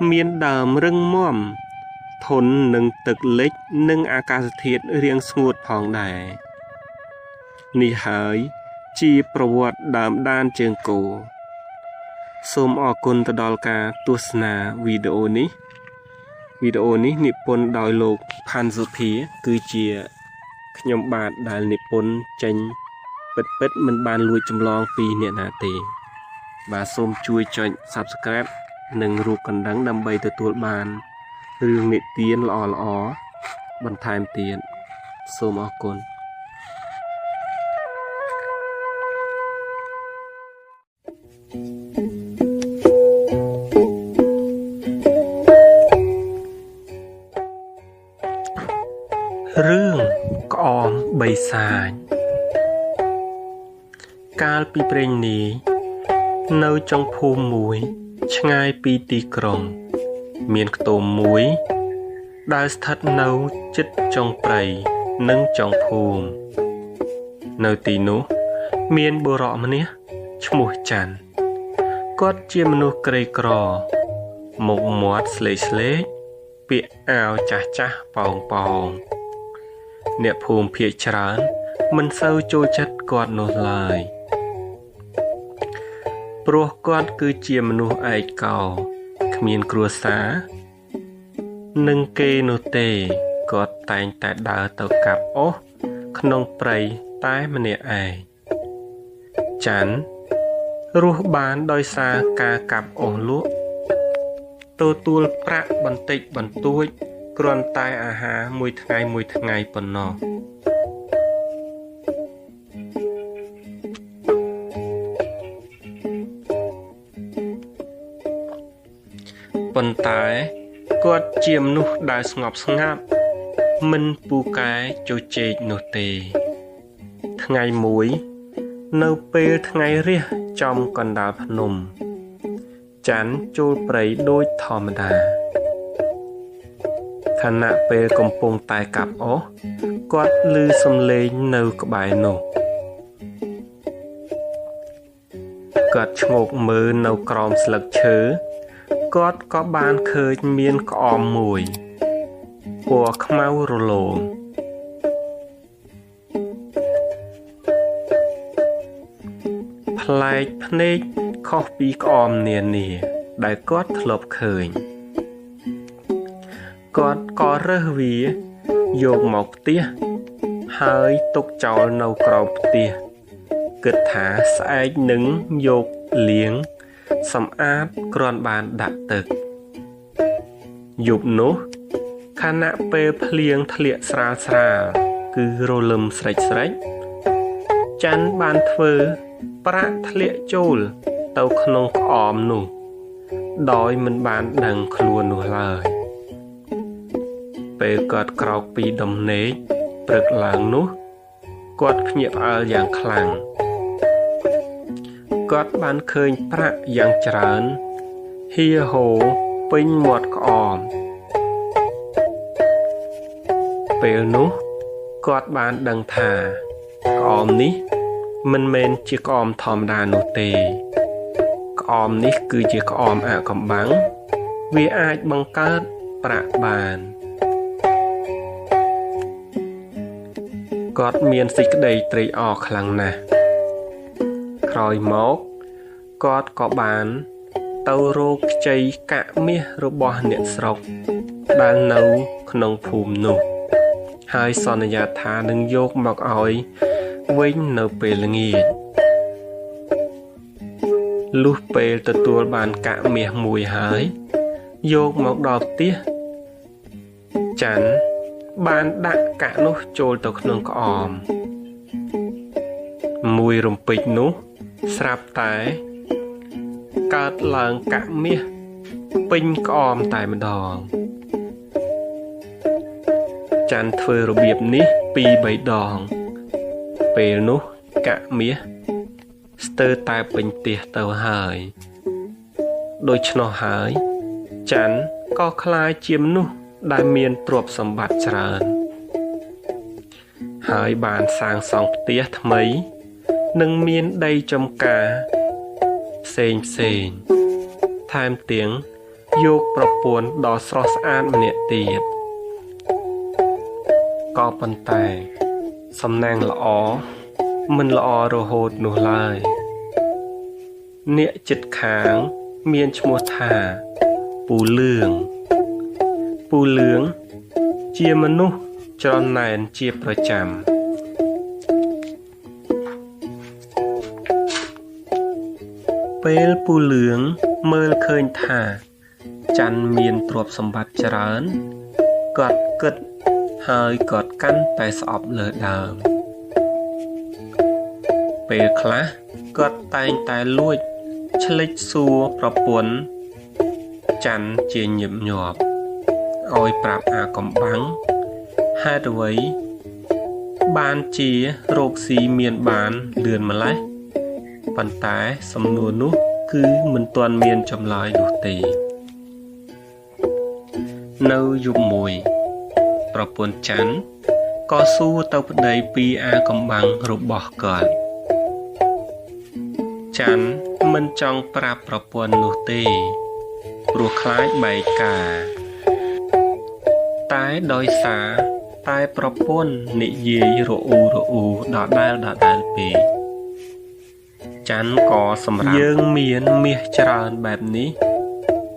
មានដើមរឹងមាំធន់នឹងទឹកលិចនិងអាកាសធាតុរាងស្ងួតផងដែរនេះហើយជាប្រវត្តិដើមដានជើងគោសូមអរគុណទៅដល់ការទស្សនាវីដេអូនេះវីដេអូនេះនិពន្ធដោយលោកផាន់សុភាគឺជាខ្ញុំបាទដែលនិពន្ធចេញពិតៗមិនបានលួចចម្លងពីអ្នកណាទេបាទសូមជួយចុច Subscribe និងរូបកណ្ដឹងដើម្បីទទួលបានរឿងនិទានល្អៗបន្ថែមទៀតសូមអរគុណរឿងក្អមបិសាចកាលពីព្រេងនាយនៅចុងភូមិមួយឆ្ងាយពីទីក្រុង មានខ្ទមមួយដែលស្ថិតនៅជិតចុងព្រៃនិងចុងភូមិនៅទីនោះមានបុរសម្នាក់ឈ្មោះច័ន្ទគាត់ជាមនុស្សក្រីក្រមុខមាត់ស្លេកស្លេកពាក់អាវចាស់ចាស់ប៉ោងប៉ោងអ្នកភូមិភាគច្រើនមិនសូវចូលចិត្តគាត់នោះឡើយព្រោះគាត់គឺជាមនុស្សឯកោគ្មានគ្រួសារនឹងគេនោះទេគាត់តែងតែដើរទៅកាប់អុសក្នុងព្រៃតែម្នាក់ឯងច័ន្ទរស់បានដោយសារការកាប់អុសលក់ទទួលប្រាក់បន្តិចបន្តួចគ្រាន់តែអាហារមួយថ្ងៃមួយថ្ងៃប៉ុណ្ណោះប៉ុន្តែគាត់ជាមនុស្សដែលស្ងប់ស្ងាត់មិនពូកែជជែកនោះទេថ្ងៃមួយនៅពេលថ្ងៃរះចំកណ្ដាលភ្នំច័ន្ទចូលព្រៃដូចធម្មតាខណៈពេលកំពុងតែកាប់អុសគាត់ឮសំឡេងនៅក្បែរនោះគាត់ឈ្ងោកមើលនៅក្រោមស្លឹកឈើគាត់ក៏បានឃើញមានក្អមមួយពណ៌ខ្មៅរលោងប្លែកភ្នែកខុសពីក្អមនានាដែលគាត់ធ្លាប់ឃើញគាត់ក៏រើសវាយកមកផ្ទះហើយទុកចោលនៅក្រោមផ្ទះគិតថាស្អែកនឹងយកលាងសម្អាតគ្រាន់បានដាក់ទឹកយប់នោះខណៈពេលភ្លៀងធ្លាក់ស្រាលស្រាលគឺរលឹមស្រេចស្រេចច័ន្ទបានធ្វើប្រាក់ធ្លាក់ចូលទៅក្នុងក្អមនោះដោយមិនបានដឹងខ្លួននោះឡើយពេលគាត់ក្រោកពីដំណេកព្រឹកឡើងនោះគាត់ភ្ញាក់ផ្អើលយ៉ាងខ្លាំងគាត់បានឃើញប្រាក់យ៉ាងច្រើនហៀហូរពេញមាត់ក្អមពេលនោះគាត់បានដឹងថាក្អមនេះមិនមែនជាក្អមធម្មតានោះទេក្អមនេះគឺជាក្អមអាកំបាំងវាអាចបង្កើតប្រាក់បានគាត់មានសេចក្តីត្រេកអរខ្លាំងណាស់ក្រោយមកគាត់ក៏បានទៅរកខ្ចីកាក់មាសរបស់អ្នកស្រុកដែលនៅក្នុងភូមិនោះហើយសន្យាថានឹងយកមកឲ្យវិញនៅពេលល្ងាចលុះពេលទទួលបានកាក់មាសមួយហើយយកមកដល់ផ្ទះច័ន្ទបានដាក់កាក់នោះចូលទៅក្នុងក្អមមួយរំពេចនោះស្រាប់តែកើតឡើងកាក់មាសពេញក្អមតែម្ដងច័ន្ទធ្វើរបៀបនេះពីរបីដងពេលនោះកាក់មាសស្ទើរតែពេញផ្ទះទៅហើយដូច្នោះហើយច័ន្ទក៏ក្លាយជាមនុស្សដែលមានទ្រព្យសម្បត្តិច្រើនហើយបានសាងសង់ផ្ទះថ្មីនិងមានដីចំការផ្សេងផ្សេងថែមទាំងយកប្រពន្ធដ៏ស្រស់ស្អាតម្នាក់ទៀតក៏ប៉ុន្តែសំណាងល្អមិនល្អរហូតនោះឡើយអ្នកចិត្តខាងមានឈ្មោះថាពូលឿងពូលឿងជាមនុស្សច្រណែនជាប្រចាំពេលពូលឿងមើលឃើញថាច័ន្ទមានទ្រព្យសម្បត្តិច្រើនគាត់គិតហើយគាត់កាន់តែស្អប់លើដើមពេលខ្លះគាត់តែងតែលួចឆ្លិចសួរប្រពន្ធច័ន្ទជាញឹកញាប់ឲ្យប្រាប់អាកំបាំងហេតុអ្វីបានជារកស៊ីមានបានលឿនម្ល៉េះប៉ុន្តែសំណួរនោះគឺមិនទាន់មានចម្លើយនោះទេ នៅយប់មួយប្រពន្ធច័ន្ទក៏សួរទៅប្តីពីអាកំបាំងរបស់គាត់ច័ន្ទមិនចង់ប្រាប់ប្រពន្ធនោះទេព្រោះខ្លាចបែកការតែដោយសារតែប្រពន្ធនិយាយរអ៊ូរអ៊ូដដែលដដែលពេកច័ន្ទក៏សម្រាប់យើងមានមាសច្រើនបែបនេះ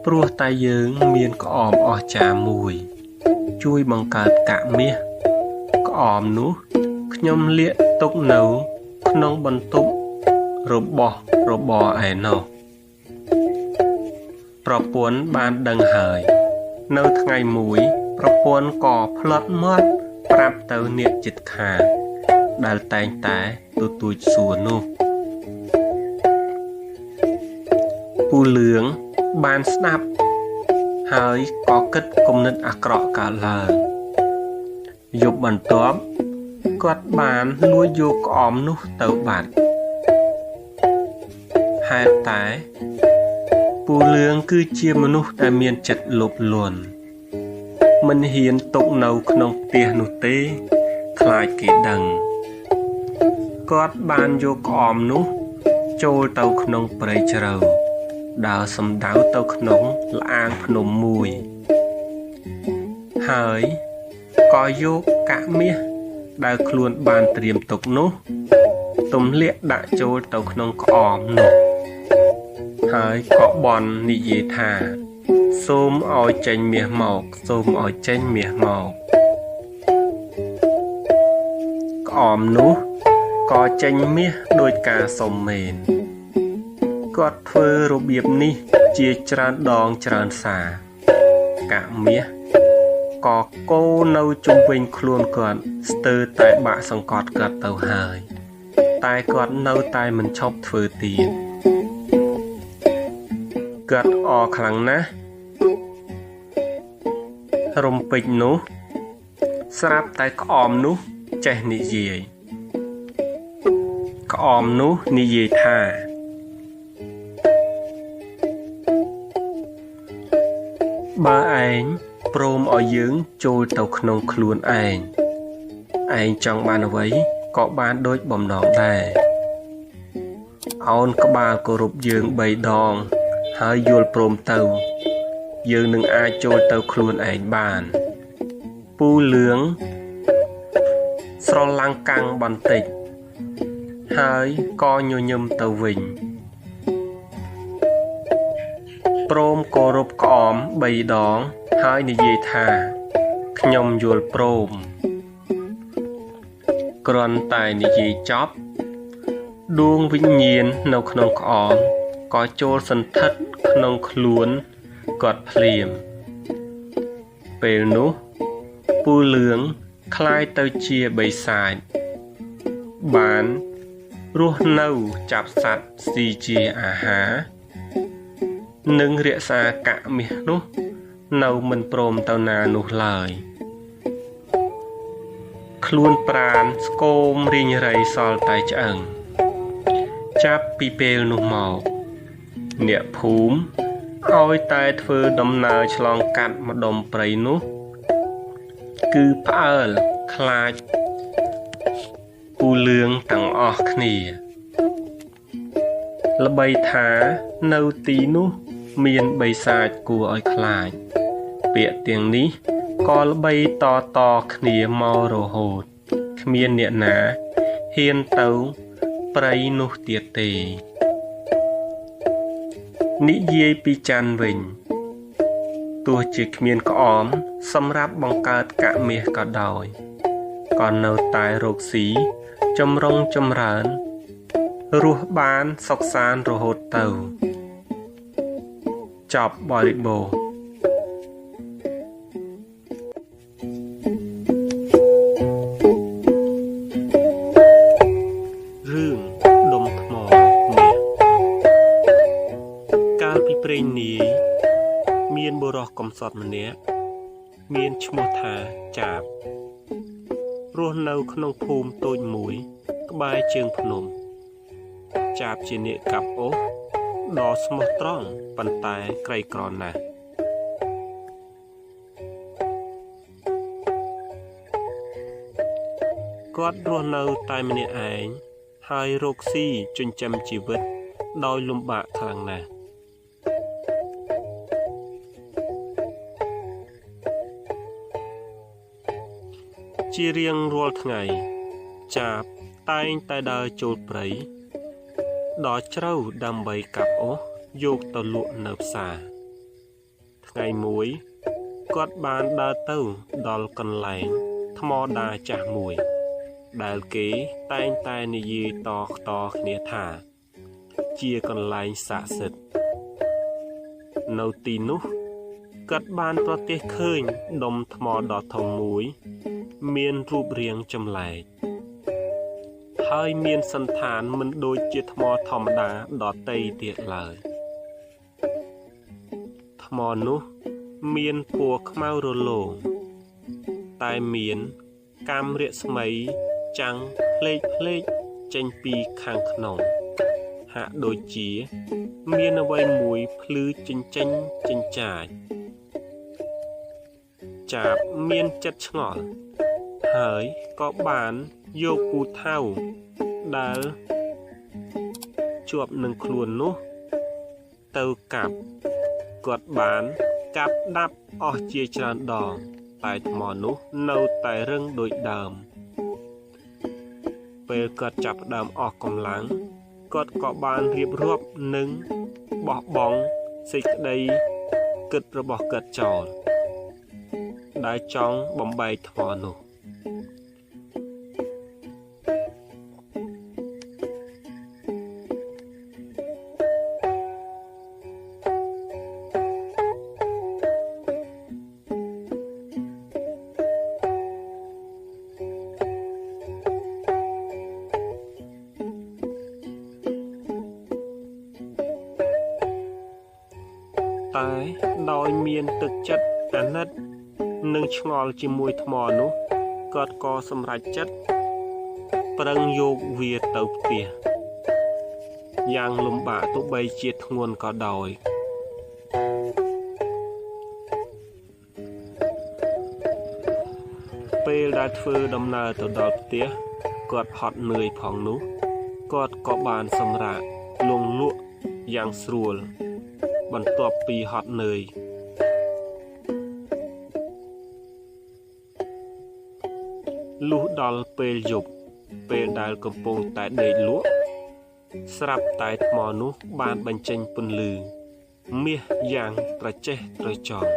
ព្រោះតែយើងមានក្អមអស្ចារ្យមួយជួយបង្កើតកាក់មាសក្អមនោះខ្ញុំលាក់ទុកនៅក្នុងបន្ទប់របស់របរឯណោះប្រពន្ធបានដឹងហើយនៅថ្ងៃមួយប្រពន្ធក៏ផ្លត់មាត់ប្រាប់ទៅអ្នកជិតខាងដែលតែងតែទទូចសួរនោះពូលឿងបានស្ដាប់ហើយក៏គិតគំនិតអាក្រក់កើតឡើងយប់បន្ទាប់គាត់បានលួចយកក្អមនោះទៅបាត់ហេតុតែពូលឿងគឺជាមនុស្សដែលមានចិត្តលោភលន់មិនហ៊ានទុកនៅក្នុងផ្ទះនោះទេខ្លាចគេដឹងគាត់បានយកក្អមនោះចូលទៅក្នុងព្រៃជ្រៅដើរសំដៅទៅក្នុងល្អាងភ្នំមួយហើយក៏យកកាក់មាសដែលខ្លួនបានត្រៀមទុកនោះទម្លាក់ដាក់ចូលទៅក្នុងក្អមនោះហើយក៏បន់និយាយថាសូមឲ្យចេញមាសមកសូមឲ្យចេញមាសមកក្អមនោះក៏ចេញមាសដោយការសុំមែនគាត់ធ្វើរបៀបនេះជាច្រើនដងច្រើនសារកាក់មាសក៏កូរនៅជុំវិញខ្លួនគាត់ស្ទើរតែបាក់សង្កត់គាត់ទៅហើយតែគាត់នៅតែមិនឈប់ធ្វើទៀតគាត់អរខ្លាំងណាស់រំពេចនោះស្រាប់តែក្អមនោះចេះនិយាយក្អមនោះនិយាយថាបើឯងព្រមឲ្យយើងចូលទៅក្នុងខ្លួនឯងឯងចង់បានអ្វីក៏បានដូចបំណងដែរអោនក្បាលគោរពយើង3ដងហើយយល់ព្រមទៅយើងនឹងអាចចូលទៅខ្លួនឯងបានពូលឿងស្រឡាំងកាំងបន្តិចហើយក៏ញញឹមទៅវិញព្រមគោរពក្អម3ដងហើយនិយាយថាខ្ញុំយល់ព្រមគ្រាន់តែនិយាយចប់ដួងវិញ្ញាណនៅក្នុងក្អមក៏ចូលសន្ធិដ្ឋក្នុងខ្លួនគាត់ភ្លាមពេលនោះពូលឿងក្លាយទៅជាបិសាចបានរស់នៅចាប់សត្វស៊ីជាអាហារនិងរក្សាកាក់មាសនោះនៅមិនព្រមទៅណានោះឡើយខ្លួនប្រាណស្គមរីងរៃសល់តែឆ្អឹងចាប់ពីពេលនោះមកអ្នកភូមិឲ្យតែធ្វើដំណើរឆ្លងកាត់ម្ដុំព្រៃនោះគឺផ្អើលខ្លាចពូលឿងទាំងអស់គ្នាល្បីថានៅទីនោះមានបិសាចគួរឲ្យខ្លាចពាក្យទាំងនេះក៏ល្បីតតគ្នាមករហូតគ្មានអ្នកណាហ៊ានទៅព្រៃនោះទៀតទេនិយាយពីច័ន្ទវិញទោះជាគ្មានក្អមសម្រាប់បង្កើតកាក់មាសក៏ដោយក៏នៅតែរកស៊ីចម្រុងចម្រើនរស់បានសុខសាន្តរហូតទៅចប់បរិបូរណ៍រឿងដុំថ្មមាសកាលពីព្រេងនាយមានបុរសកំសត់ម្នាក់មានឈ្មោះថាចាបរស់នៅក្នុងភូមិតូចមួយក្បែរជើងភ្នំចាបជាអ្នកកាប់អូសដ៏ស្មោះត្រង់ប៉ុន្តែក្រីក្រណាស់ គាត់រស់នៅតែម្នាក់ឯងហើយរកស៊ីចិញ្ចឹមជីវិតដោយលំបាកខ្លាំងណាស់ជារៀងរាល់ថ្ងៃចាបតែងតែដើរចូលព្រៃដ៏ជ្រៅដើម្បីកាប់អុសយកទៅលក់នៅផ្សារថ្ងៃមួយគាត់បានដើរទៅដល់កន្លែងថ្មដាចាស់មួយដែលគេតែងតែនិយាយតខ្តគ្នាថាជាកន្លែងស័ក្តិសិទ្ធិនៅទីនោះគាត់បានប្រទះឃើញដុំថ្មដ៏ធំមួយមានរូបរាងចម្លែកហើយមានសន្តានមិនដូចជាថ្មធម្មតាដទៃទៀតឡើយថ្មនោះមានពណ៌ខ្មៅរលោងតែមានកាំរស្មីចាំងផ្លេកផ្លេកចេញពីខាងក្នុងហាក់ដូចជាមានអ្វីមួយភ្លឺចិញ្ចេញចិញ្ចាចចាបមានចិត្តឆ្ងល់ហើយក៏បានយកពូថៅដែលជាប់នឹងខ្លួននោះទៅកាប់គាត់បានកាប់ដាប់អស់ជាច្រើនដងតែថ្មនោះនៅតែរឹងដូចដើមពេលគាត់ចាប់ផ្ដើមអស់កម្លាំងគាត់ក៏បានរៀបរាប់និងបោះបង់សេចក្តីគិតរបស់គាត់ចោលដែលចង់បំបែកថ្មនោះតែដោយមានទឹកចិត្តអាណិតនិងឆ្ងល់ជាមួយថ្មនោះគាត់ក៏សម្រេចចិត្តប្រឹងយកវាទៅផ្ទះយ៉ាងលំបាកទោះបីជាធ្ងន់ក៏ដោយពេលដែលធ្វើដំណើរទៅដល់ផ្ទះគាត់ហត់នឿយផងនោះគាត់ក៏បានសម្រាកលង់លក់យ៉ាងស្រួលបន្ទាប់ពីហត់នឿយលុះដល់ពេលយប់ពេលដែលកំពុងតែដេកលក់ស្រាប់តែថ្មនោះបានបញ្ចេញពន្លឺមាសយ៉ាងត្រចេះត្រចង់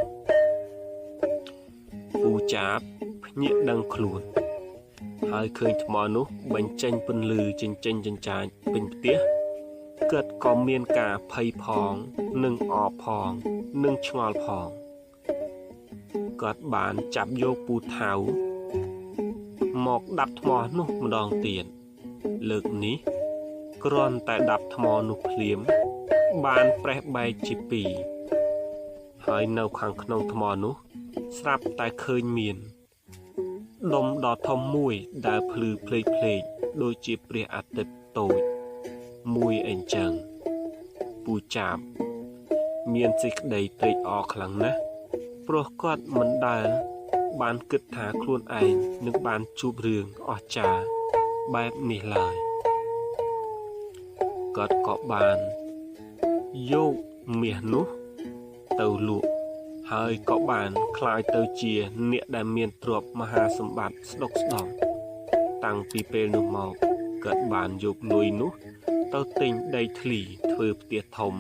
ពូចាបភ្ញាក់ដឹងខ្លួនហើយឃើញថ្មនោះបញ្ចេញពន្លឺចិញ្ចេញចិញ្ចាចពេញផ្ទះគាត់ក៏មានការភ័យផងនិងអបផងនិងឆ្ងល់ផងគាត់បានចាប់យកពូថៅមកដាប់ថ្មនោះម្ដងទៀតលើកនេះគ្រាន់តែដាប់ថ្មនោះភ្លាមបានប្រេះបែកជាពីរហើយនៅខាងក្នុងថ្មនោះស្រាប់តែឃើញមានដុំដ៏ធំមួយដែលភ្លឺភ្លេកភ្លេកដូចជាព្រះអាទិត្យតូចមួយអញ្ចឹងពូចាបមានសេចក្តីត្រេកអរខ្លាំងណាស់ព្រោះគាត់មិនដែលបានគិតថាខ្លួនឯងនឹងបានជួបរឿងអស្ចារ្យបែបនេះឡើយគាត់ក៏បានយកមាសនោះទៅលក់ហើយក៏បានក្លាយទៅជាអ្នកដែលមានទ្រព្យមហាសម្បត្តិស្ដុកស្ដំតាំងពីពេលនោះមកគាត់បានយកលុយនោះទៅទិញដីធ្លីធ្វើផ្ទះធំ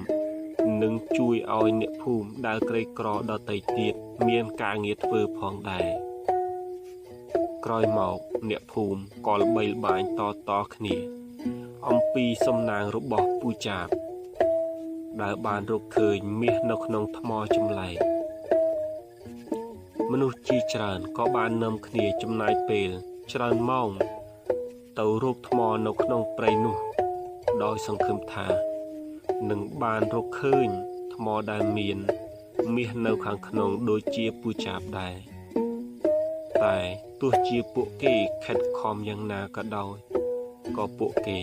និងជួយឲ្យអ្នកភូមិដែលក្រីក្រដទៃទៀតមានការងារធ្វើផងដែរក្រោយមកអ្នកភូមិក៏ល្បីល្បាញតតគ្នាអំពីសំណាងរបស់ពូចាបដែលបានរកឃើញមាសនៅក្នុងថ្មចម្លែកមនុស្សជាច្រើនក៏បាននាំគ្នាចំណាយពេលច្រើនម៉ោងទៅរកថ្មនៅក្នុងព្រៃនោះដោយសង្ឃឹមថានឹងបានរកឃើញថ្មដែលមានមាសនៅខាងក្នុងដូចជាពូចាបដែរតែទោះជាពួកគេខិតខំយ៉ាងណាក៏ដោយក៏ពួកគេ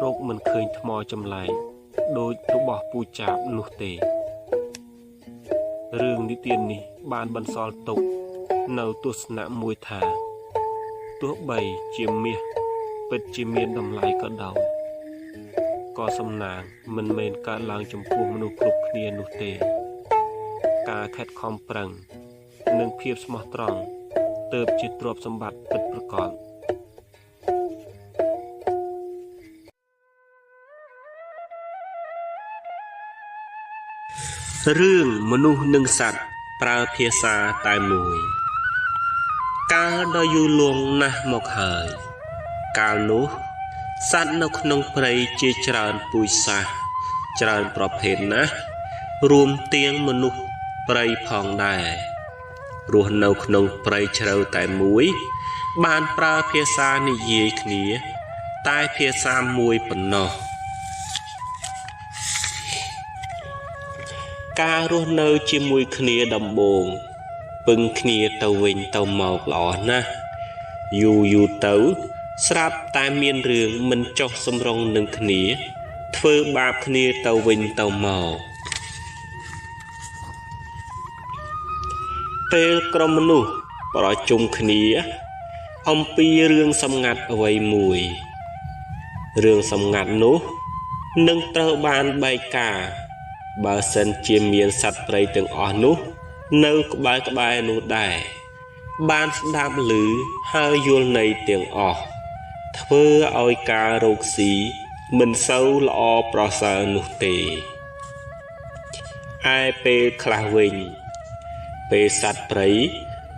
រកមិនឃើញថ្មចម្លែកដូចរបស់ពូចាបនោះទេរឿងនិទាននេះបានបន្សល់ទុកនៅទស្សនៈមួយថា ទោះបីជាមាសពិតជាមានតម្លៃក៏ដោយក៏សំណាងមិនមែនកើតឡើងចំពោះមនុស្សគ្រប់គ្នានោះទេការខិតខំប្រឹងនិងភាពស្មោះត្រង់ទើបជាទ្រព្យសម្បត្តិពិតប្រាកដរឿងមនុស្សនិងសត្វប្រើភាសាតែមួយកាលដ៏យូរលង់ណាស់មកហើយកាលនោះសត្វនៅក្នុងព្រៃជាច្រើនពូជសាសន៍ច្រើនប្រភេទណាស់រួមទាំងមនុស្សព្រៃផងដែររស់នៅក្នុងព្រៃជ្រៅតែមួយបានប្រើភាសានិយាយគ្នាតែភាសាមួយប៉ុណ្ណោះការរស់នៅជាមួយគ្នាដំបូងពឹងគ្នាទៅវិញទៅមកល្អណាស់យូរយូរទៅស្រាប់តែមានរឿងមិនចុះសម្រុងនឹងគ្នាធ្វើបាបគ្នាទៅវិញទៅមកពេលក្រុមមនុស្សប្រជុំគ្នាអំពីរឿងសម្ងាត់អ្វីមួយរឿងសម្ងាត់នោះនឹងត្រូវបានបែកការបើសិនជាមានសត្វព្រៃទាំងអស់នោះនៅក្បែរៗនោះដែរបានស្ដាប់ឮហើយយល់ន័យទាំងអស់ធ្វើឲ្យការរកស៊ីមិនសូវល្អប្រសើរនោះទេឯពេលខ្លះវិញពេលសត្វព្រៃ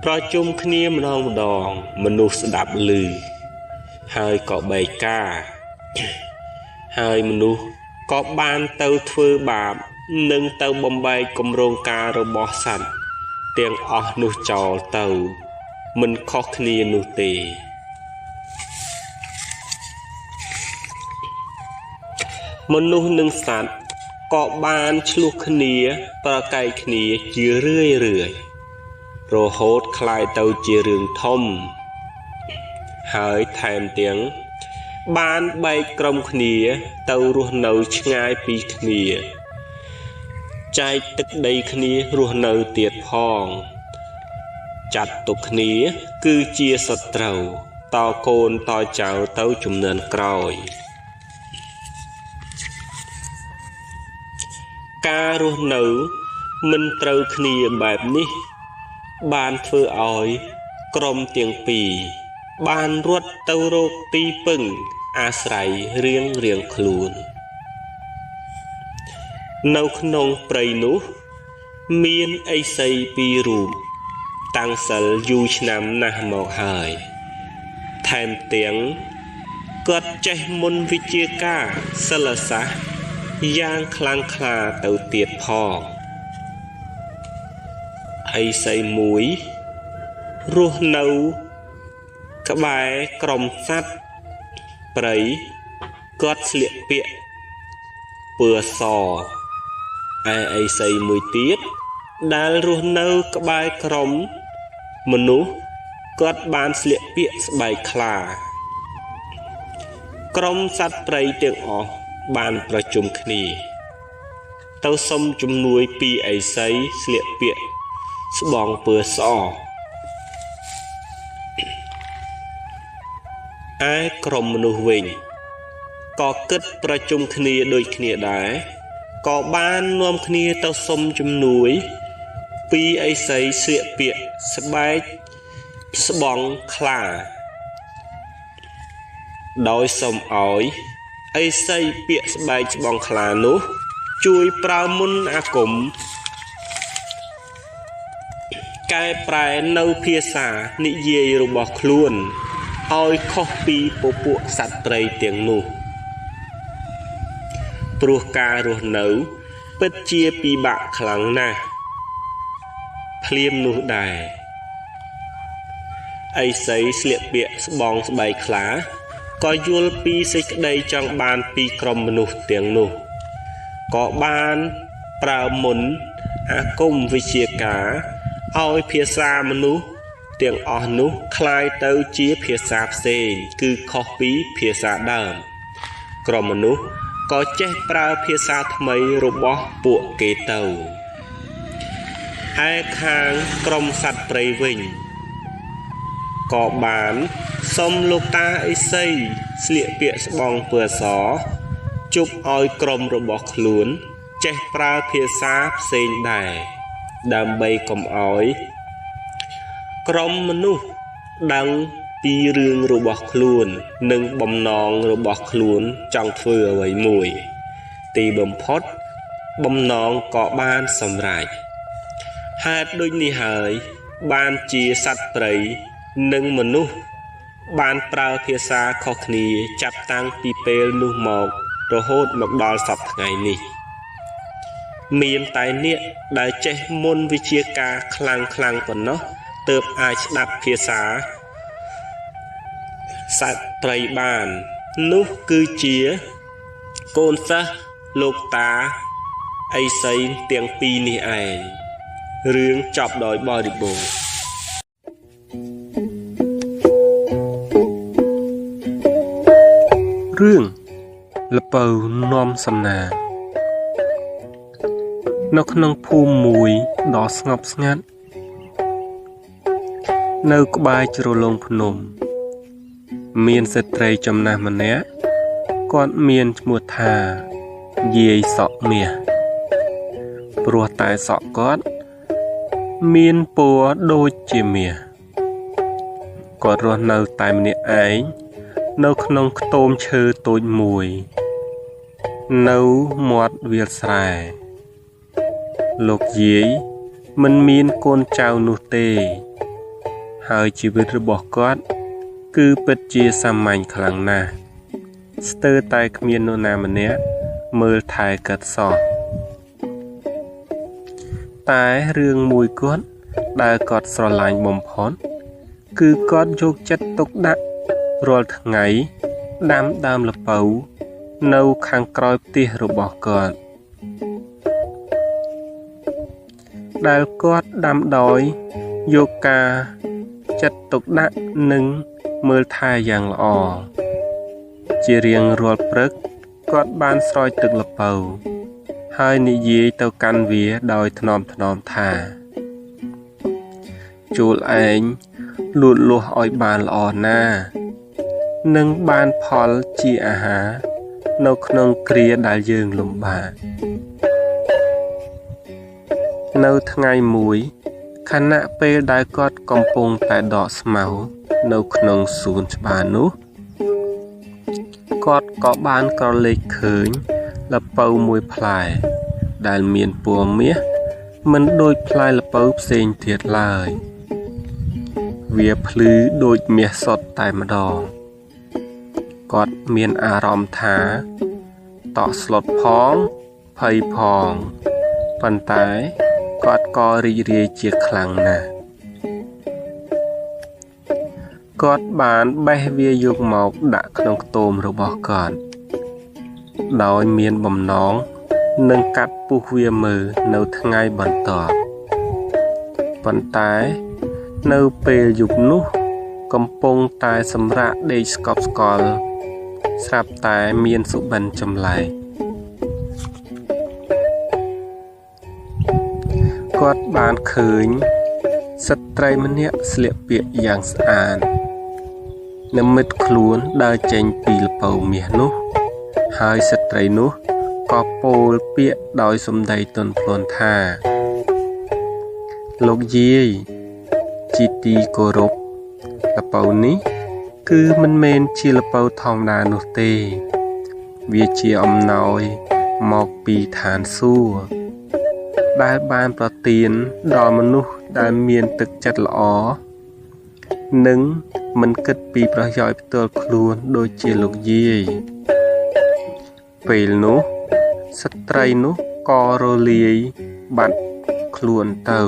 ប្រជុំគ្នាម្ដងម្ដងមនុស្សស្ដាប់ឮហើយក៏បែកការហើយមនុស្សក៏បានទៅធ្វើបាបនិងទៅបំបែកគម្រោងការរបស់សត្វទាំងអស់នោះចោលទៅមិនខុសគ្នានោះទេមនុស្សនិងសត្វក៏បានឈ្លោះគ្នាប្រកែកគ្នាជារឿយរឿយរហូតក្លាយទៅជារឿងធំហើយថែមទាំងបានបែកក្រុមគ្នាទៅរស់នៅឆ្ងាយពីគ្នាចែកទឹកដីគ្នារស់នៅទៀតផងចាត់ទុកគ្នាគឺជាសត្រូវតកូនតចៅទៅជំនាន់ក្រោយការរស់នៅមិនត្រូវគ្នាបែបនេះបានធ្វើឲ្យក្រុមទាំងពីរបានរត់ទៅរកទីពឹងអាស្រ័យរៀងរៀងខ្លួននៅក្នុងព្រៃនោះមានឥសីពីររូបតាំងសិលយូរឆ្នាំណាស់មកហើយថែមទាំងគាត់ចេះមុនវិជ្ជាការសិលសាស្ត្រយ៉ាងខ្លាំងក្លាទៅទៀតផងឥសីមួយរស់នៅក្បែរក្រុមសត្វព្រៃគាត់ស្លៀកពាក់ពណ៌សឯឥសីមួយទៀតដែលរស់នៅក្បែរក្រុមមនុស្សគាត់បានស្លៀកពាក់ស្បែកខ្លាក្រុមសត្វព្រៃទាំងអស់បានប្រជុំគ្នាទៅសុំជំនួយពីឥសីស្លៀកពាក់ស្បង់ពណ៌សឯក្រុមមនុស្សវិញក៏គិតប្រជុំគ្នាដូចគ្នាដែរក៏បាននាំគ្នាទៅសុំជំនួយពីឥសីស្លៀកពាក់ស្បែកស្បង់ខ្លាដោយសុំឲ្យឥសីពាក់ស្បែកស្បង់ខ្លានោះជួយប្រើមន្តអាគមកែប្រែនៅភាសានិយាយរបស់ខ្លួនឲ្យខុសពីពពួកសត្វព្រៃទាំងនោះព្រោះការរស់នៅពិតជាពិបាកខ្លាំងណាស់ភ្លាមនោះដែរឥសីស្លៀកពាក់ស្បង់ស្បែកខ្លាក៏យល់ពីសេចក្តីចង់បានពីក្រុមមនុស្សទាំងនោះក៏បានប្រើមន្តអាគមវិជ្ជាការឲ្យភាសាមនុស្សទាំងអស់នោះក្លាយទៅជាភាសាផ្សេងគឺខុសពីភាសាដើមក្រុមមនុស្សក៏ចេះប្រើភាសាថ្មីរបស់ពួកគេទៅឯខាងក្រុមសត្វព្រៃវិញ ក៏បានសុំលោកតាឥសីស្លៀកពាក់ស្បង់ពណ៌សជប់ឲ្យក្រុមរបស់ខ្លួនចេះប្រើភាសាផ្សេងដែរដើម្បីកុំឲ្យក្រុមមនុស្សដឹងពីរឿងរបស់ខ្លួននិងបំណងរបស់ខ្លួនចង់ធ្វើអ្វីមួយទីបំផុតបំណងក៏បានសម្រេចហេតុដូចនេះហើយបានជាសត្វព្រៃនិងមនុស្សបានប្រើភាសាខុសគ្នាចាប់តាំងពីពេលនោះមករហូតមកដល់សព្វថ្ងៃនេះមានតែអ្នកដែលចេះមុនវិជ្ជាការខ្លាំងខ្លាំងប៉ុណ្ណោះទើបអាចស្ដាប់ភាសាសត្វព្រៃបាននោះគឺជាកូនសិស្សលោកតាឥសីទាំងពីរនេះឯងរឿងចប់ដោយបរិបូរណ៍រឿងល្ពៅនាំសំណាងនៅក្នុងភូមិមួយដ៏ស្ងប់ស្ងាត់នៅក្បែរជ្រលងភ្នំមានស្ត្រីចំណាស់ម្នាក់គាត់មានឈ្មោះថាយាយសក់មាសព្រោះតែសក់គាត់មានពណ៌ដូចជាមាសគាត់រស់នៅតែម្នាក់ឯងនៅក្នុងខ្ទមឈើតូចមួយនៅមាត់វាលស្រែលោកយាយមិនមានកូនចៅនោះទេហើយជីវិតរបស់គាត់គឺពិតជាសាមញ្ញខ្លាំងណាស់ស្ទើរតែគ្មាននរណាម្នាក់មើលថែគាត់សោះតែរឿងមួយគាត់ដែលគាត់ស្រឡាញ់បំផុតគឺគាត់យកចិត្តទុកដាក់រាល់ថ្ងៃដាំដើមល្ពៅនៅខាងក្រោយផ្ទះរបស់គាត់ដែលគាត់ដាំដោយយកការចិត្តទុកដាក់និងមើលថែយ៉ាងល្អជារៀងរាល់ព្រឹកគាត់បានស្រោចទឹកល្ពៅហើយនិយាយទៅកាន់វាដោយថ្នមថ្នមថាជួលឯងលូតលាស់ឲ្យបានល្អណាស់និងបានផលជាអាហារនៅក្នុងគ្រាដែលយើងលំបាកនៅថ្ងៃមួយខណៈពេលដែលគាត់កំពុងតែដកស្មៅនៅក្នុងសួនច្បារនោះគាត់ក៏បានក្រឡេកឃើញល្ពៅមួយផ្លែដែលមានពណ៌មាសមិនដូចផ្លែល្ពៅផ្សេងទៀតឡើយវាភ្លឺដូចមាសសុទ្ធតែម្ដងគាត់មានអារម្មណ៍ថាតក់ស្លុតផងភ័យផងប៉ុន្តែគាត់ក៏រីករាយជាខ្លាំងណាស់គាត់បានបេះវាយកមកដាក់ក្នុងខ្ទមរបស់គាត់ដោយមានបំណងនឹងកាត់ពុះវាមើលនៅថ្ងៃបន្ទាប់ប៉ុន្តែនៅពេលយប់នោះកំពុងតែសម្រាកដេកស្កប់ស្កល់ស្រាប់តែមានសុបិនចម្លែកគាត់បានឃើញស្ត្រីម្នាក់ស្លៀកពាក់យ៉ាងស្អាតនិមិត្តខ្លួនដើរចេញពីល្ពៅមាសនោះហើយស្ត្រីនោះក៏ពោលពាក្យដោយសម្ដីទន់ភ្លន់ថាលោកយាយជាទីគោរពល្ពៅនេះគឺមិនមែនជាល្ពៅធម្មតានោះទេវាជាអំណោយមកពីឋានសួគ៌ដែលបានប្រទានដល់មនុស្សដែលមានទឹកចិត្តល្អនិងមិនគិតពីប្រយោជន៍ផ្ទាល់ខ្លួនដូចជាលោកយាយពេលនោះស្ត្រីនោះក៏រលាយបាត់ខ្លួនទៅ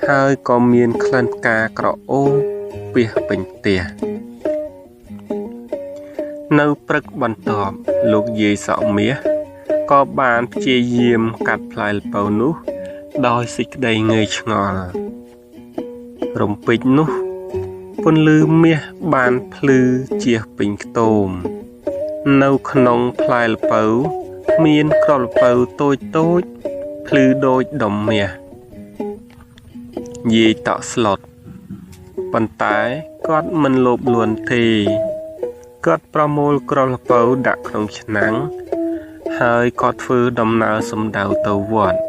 ហើយក៏មានក្លិនផ្កាក្រអូបពាសពេញផ្ទះនៅព្រឹកបន្ទាប់លោកយាយសក់មាសក៏បានព្យាយាមកាត់ផ្លែល្ពៅនោះដោយសេចក្តីងឿយឆ្ងល់រំពេចនោះពន្លឺមាសបានភ្លឺជះពេញខ្ទមនៅក្នុងផ្លែល្ពៅមានគ្រាប់ល្ពៅតូចតូចភ្លឺដូចដុំមាសយាយតក់ស្លុត ប៉ុន្តែគាត់មិនលោភលន់ទេគាត់ប្រមូលគ្រាប់ល្ពៅដាក់ក្នុងឆ្នាំងហើយក៏ធ្វើដំណើរសំដៅទៅវត្ត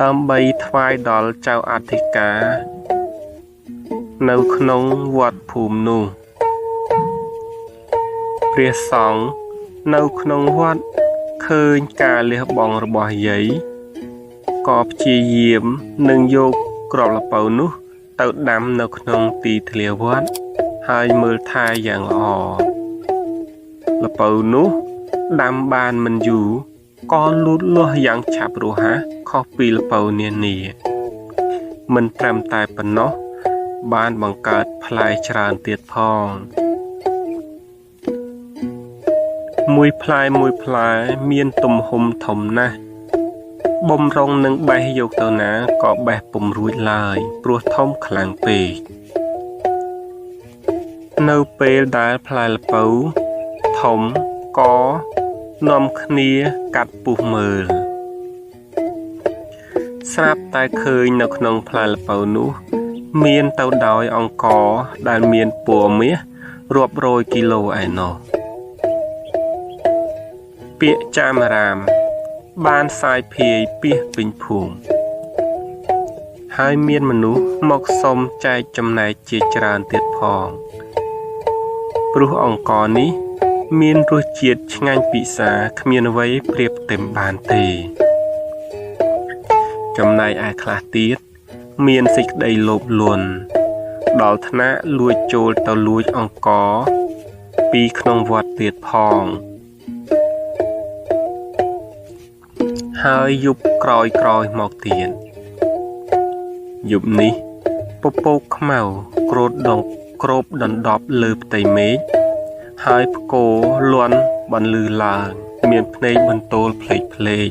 ដើម្បីថ្វាយដល់ចៅអធិការនៅក្នុងវត្តភូមិនោះព្រះសង្ឃនៅក្នុងវត្តឃើញការលះបង់របស់យាយក៏ព្យាយាមនឹងយកគ្រាប់ល្ពៅនោះទៅដាំនៅក្នុងទីធ្លាវត្តហើយមើលថែយ៉ាងល្អល្ពៅនោះដាំបានមិនយូរក៏លូតលាស់យ៉ាងឆាប់រហ័សខុសពីល្ពៅនានាមិនត្រឹមតែប៉ុណ្ណោះបានបង្កើតផ្លែច្រើនទៀតផងមួយផ្លែមួយផ្លែមានទំហំធំណាស់បំរុងនឹងបេះយកទៅណាក៏បេះពុំរួចឡើយព្រោះធំខ្លាំងពេកនៅពេលដែលផ្លែល្ពៅធំក៏នាំគ្នាកាត់ពុះមើលស្រាប់តែឃើញនៅក្នុងផ្លែល្ពៅនោះមានទៅដោយអង្ករដែលមានពណ៌មាសរាប់រយគីឡូឯណោះពាក្យចាមរាមបានសាយភាយពាសពេញភូមិហើយមានមនុស្សមកសុំចែកចំណែកជាច្រើនទៀតផងព្រោះអង្ករនេះមានរសជាតិឆ្ងាញ់ពិសាគ្មានអ្វីប្រៀបផ្ទឹមបានទេចំណែកឯខ្លះទៀតមានសេចក្តីលោភលន់ដល់ថ្នាក់លួចចូលទៅលួចអង្ករពីក្នុងវត្តទៀតផងហើយយប់ក្រោយៗមកទៀតយប់នេះពពកខ្មៅគ្រូតដងគ្របដណ្ដប់លើផ្ទៃមេឃហើយផ្គរលាន់បន្លឺឡើងមានភ្នែកបន្ទោលផ្លេកផ្លេក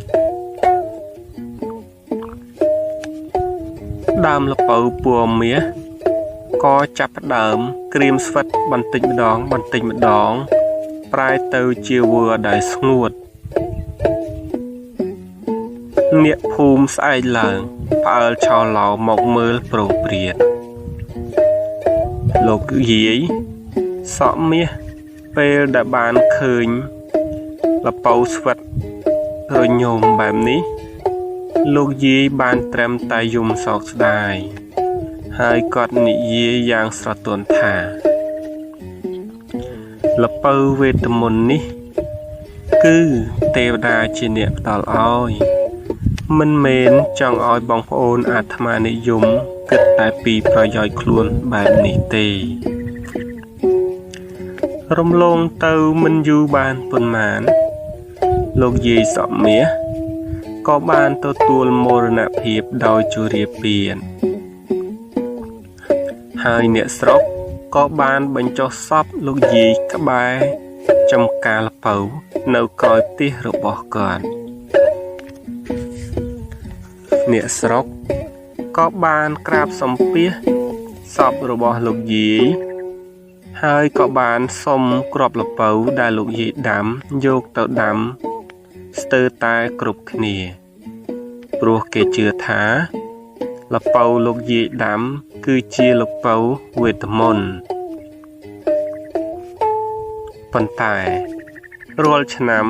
ដើមល្ពៅពណ៌មាសក៏ចាប់ផ្ដើមក្រៀមស្វិតបន្តិចម្ដងបន្តិចម្ដងប្រែទៅជាវល្លិដែលស្ងួតអ្នកភូមិស្អែកឡើងផ្អើលឆោឡោមកមើលប្រងព្រាតលោកយាយសក់មាសពេលដែលបានឃើញល្ពៅស្វិតរញោមបែបនេះលោកយាយបានត្រឹមតែយំសោកស្ដាយហើយគាត់និយាយយ៉ាងស្រទន់ថាល្ពៅវេទមន្តនេះគឺទេវតាជាអ្នកផ្ដល់ឲ្យមិនមែនចង់ឲ្យបងប្អូនអាត្មានិយមគិតតែពីប្រយោជន៍ខ្លួនបែបនេះទេរំលងទៅមិនយូរបានប៉ុន្មានលោកយាយសក់មាសក៏បានទទួលមរណភាពដោយជរាពានហើយអ្នកស្រុកក៏បានបញ្ចុះសពលោកយាយក្បែរចំការល្ពៅនៅក្រោយផ្ទះរបស់គាត់អ្នកស្រុកក៏បានក្រាបសំពះសពរបស់លោកយាយហើយក៏បានសុំគ្រាប់ល្ពៅដែលលោកយាយដាំយកទៅដាំស្ទើរតែគ្រប់គ្នាព្រោះគេជឿថាល្ពៅលោកយាយដាំគឺជាល្ពៅវេទមន្តប៉ុន្តែរាល់ឆ្នាំ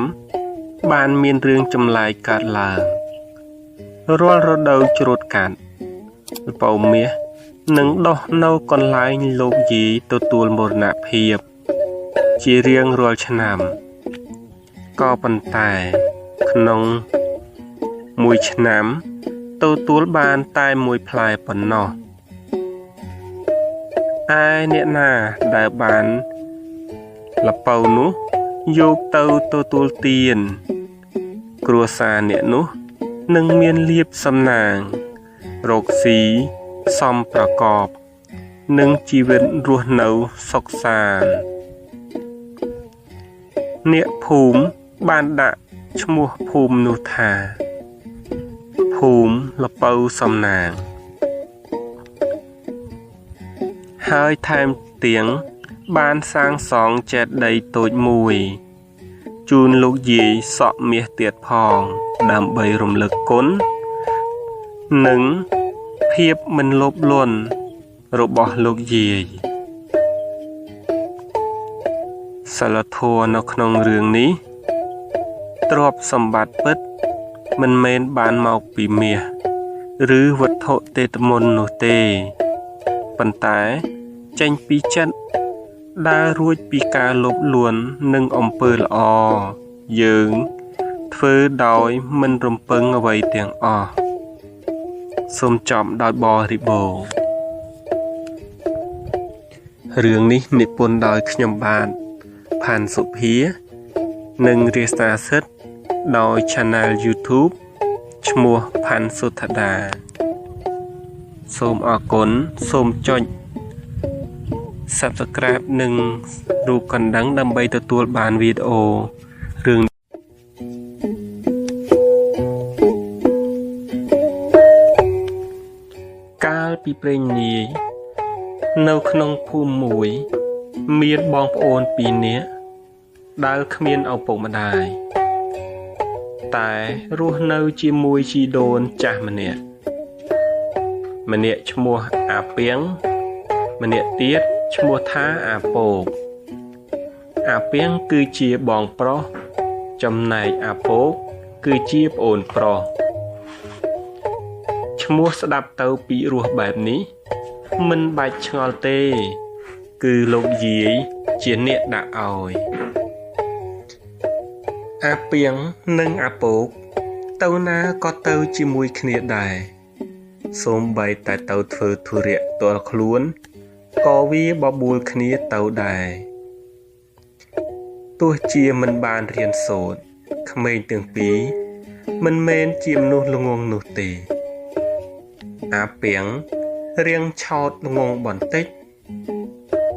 បានមានរឿងចម្លែកកើតឡើងរាល់រដូវច្រូតកាត់ល្ពៅមាសនឹងដុះនៅកន្លែងលោកយាយទទួលមរណភាពជារៀងរាល់ឆ្នាំក៏ប៉ុន្តែក្នុងមួយឆ្នាំទទួលបានតែមួយផ្លែប៉ុណ្ណោះឯអ្នកណាដែលបានល្ពៅនោះយកទៅទទួលទានគ្រួសារអ្នកនោះនឹងមានលាភសំណាងរកស៊ីសំប្រកបនិងជីវិតរស់នៅសុខសាន្តអ្នកភូមិបានដាក់ឈ្មោះភូមិនោះថាភូមិល្ពៅសំណាងហើយថែមទាំងបានសាងសង់ចេតិយតូចមួយជូនលោកយាយសក់មាសទៀតផងដើម្បីរំលឹកគុណនិងភាពមិនលោភលន់ របស់លោកយាយសិលធម៌នៅក្នុងរឿងនេះទ្រព្យសម្បត្តិពិតមិនមែនបានមកពីមាសឬវត្ថុទេតមន្តនោះទេប៉ុន្តែចេញពីចិត្តដើររួចពីការលោភលន់និងអំពើល្អយើងធ្វើដោយមិនរំពឹងអ្វីទាំងអស់សូមចប់ដោយបរិបូរណ៍រឿងនេះនិពន្ធដោយខ្ញុំបាទផានសុភានិងរាសាសិទ្ធដោយ Channel YouTube ឈ្មោះផានសុធដាសូមអរគុណសូមចុច Subscribe និងរូបកណ្ដឹងដើម្បីទទួលបានវីដេអូរឿងកាលពីព្រេងនាយនៅក្នុងភូមិមួយមានបងប្អូនពីរនាក់ដែលគ្មានឪពុកម្ដាយតែរស់នៅជាមួយជីដូនចាស់ម្នាក់ម្នាក់ឈ្មោះអាពីងម្នាក់ទៀតឈ្មោះថាអាពោកអាពីងគឺជាបងប្រុសចំណែកអាពោកគឺជាប្អូនប្រុសឈ្មោះស្ដាប់ទៅពីរោះបែបនេះមិនបាច់ឆ្ងល់ទេគឺលោកយាយជាអ្នកដាក់ឲ្យអាពីងនិងអាពោកទៅណាក៏ទៅជាមួយគ្នាដែរសូម្បីតែទៅធ្វើធុរៈផ្ទាល់ខ្លួនក៏វាបបួលគ្នាទៅដែរទោះជាមិនបានរៀនសូត្រក្មេងទាំងពីរមិនមែនជាមនុស្សល្ងង់នោះទេអាពីងរៀងឆោតល្ងង់បន្តិច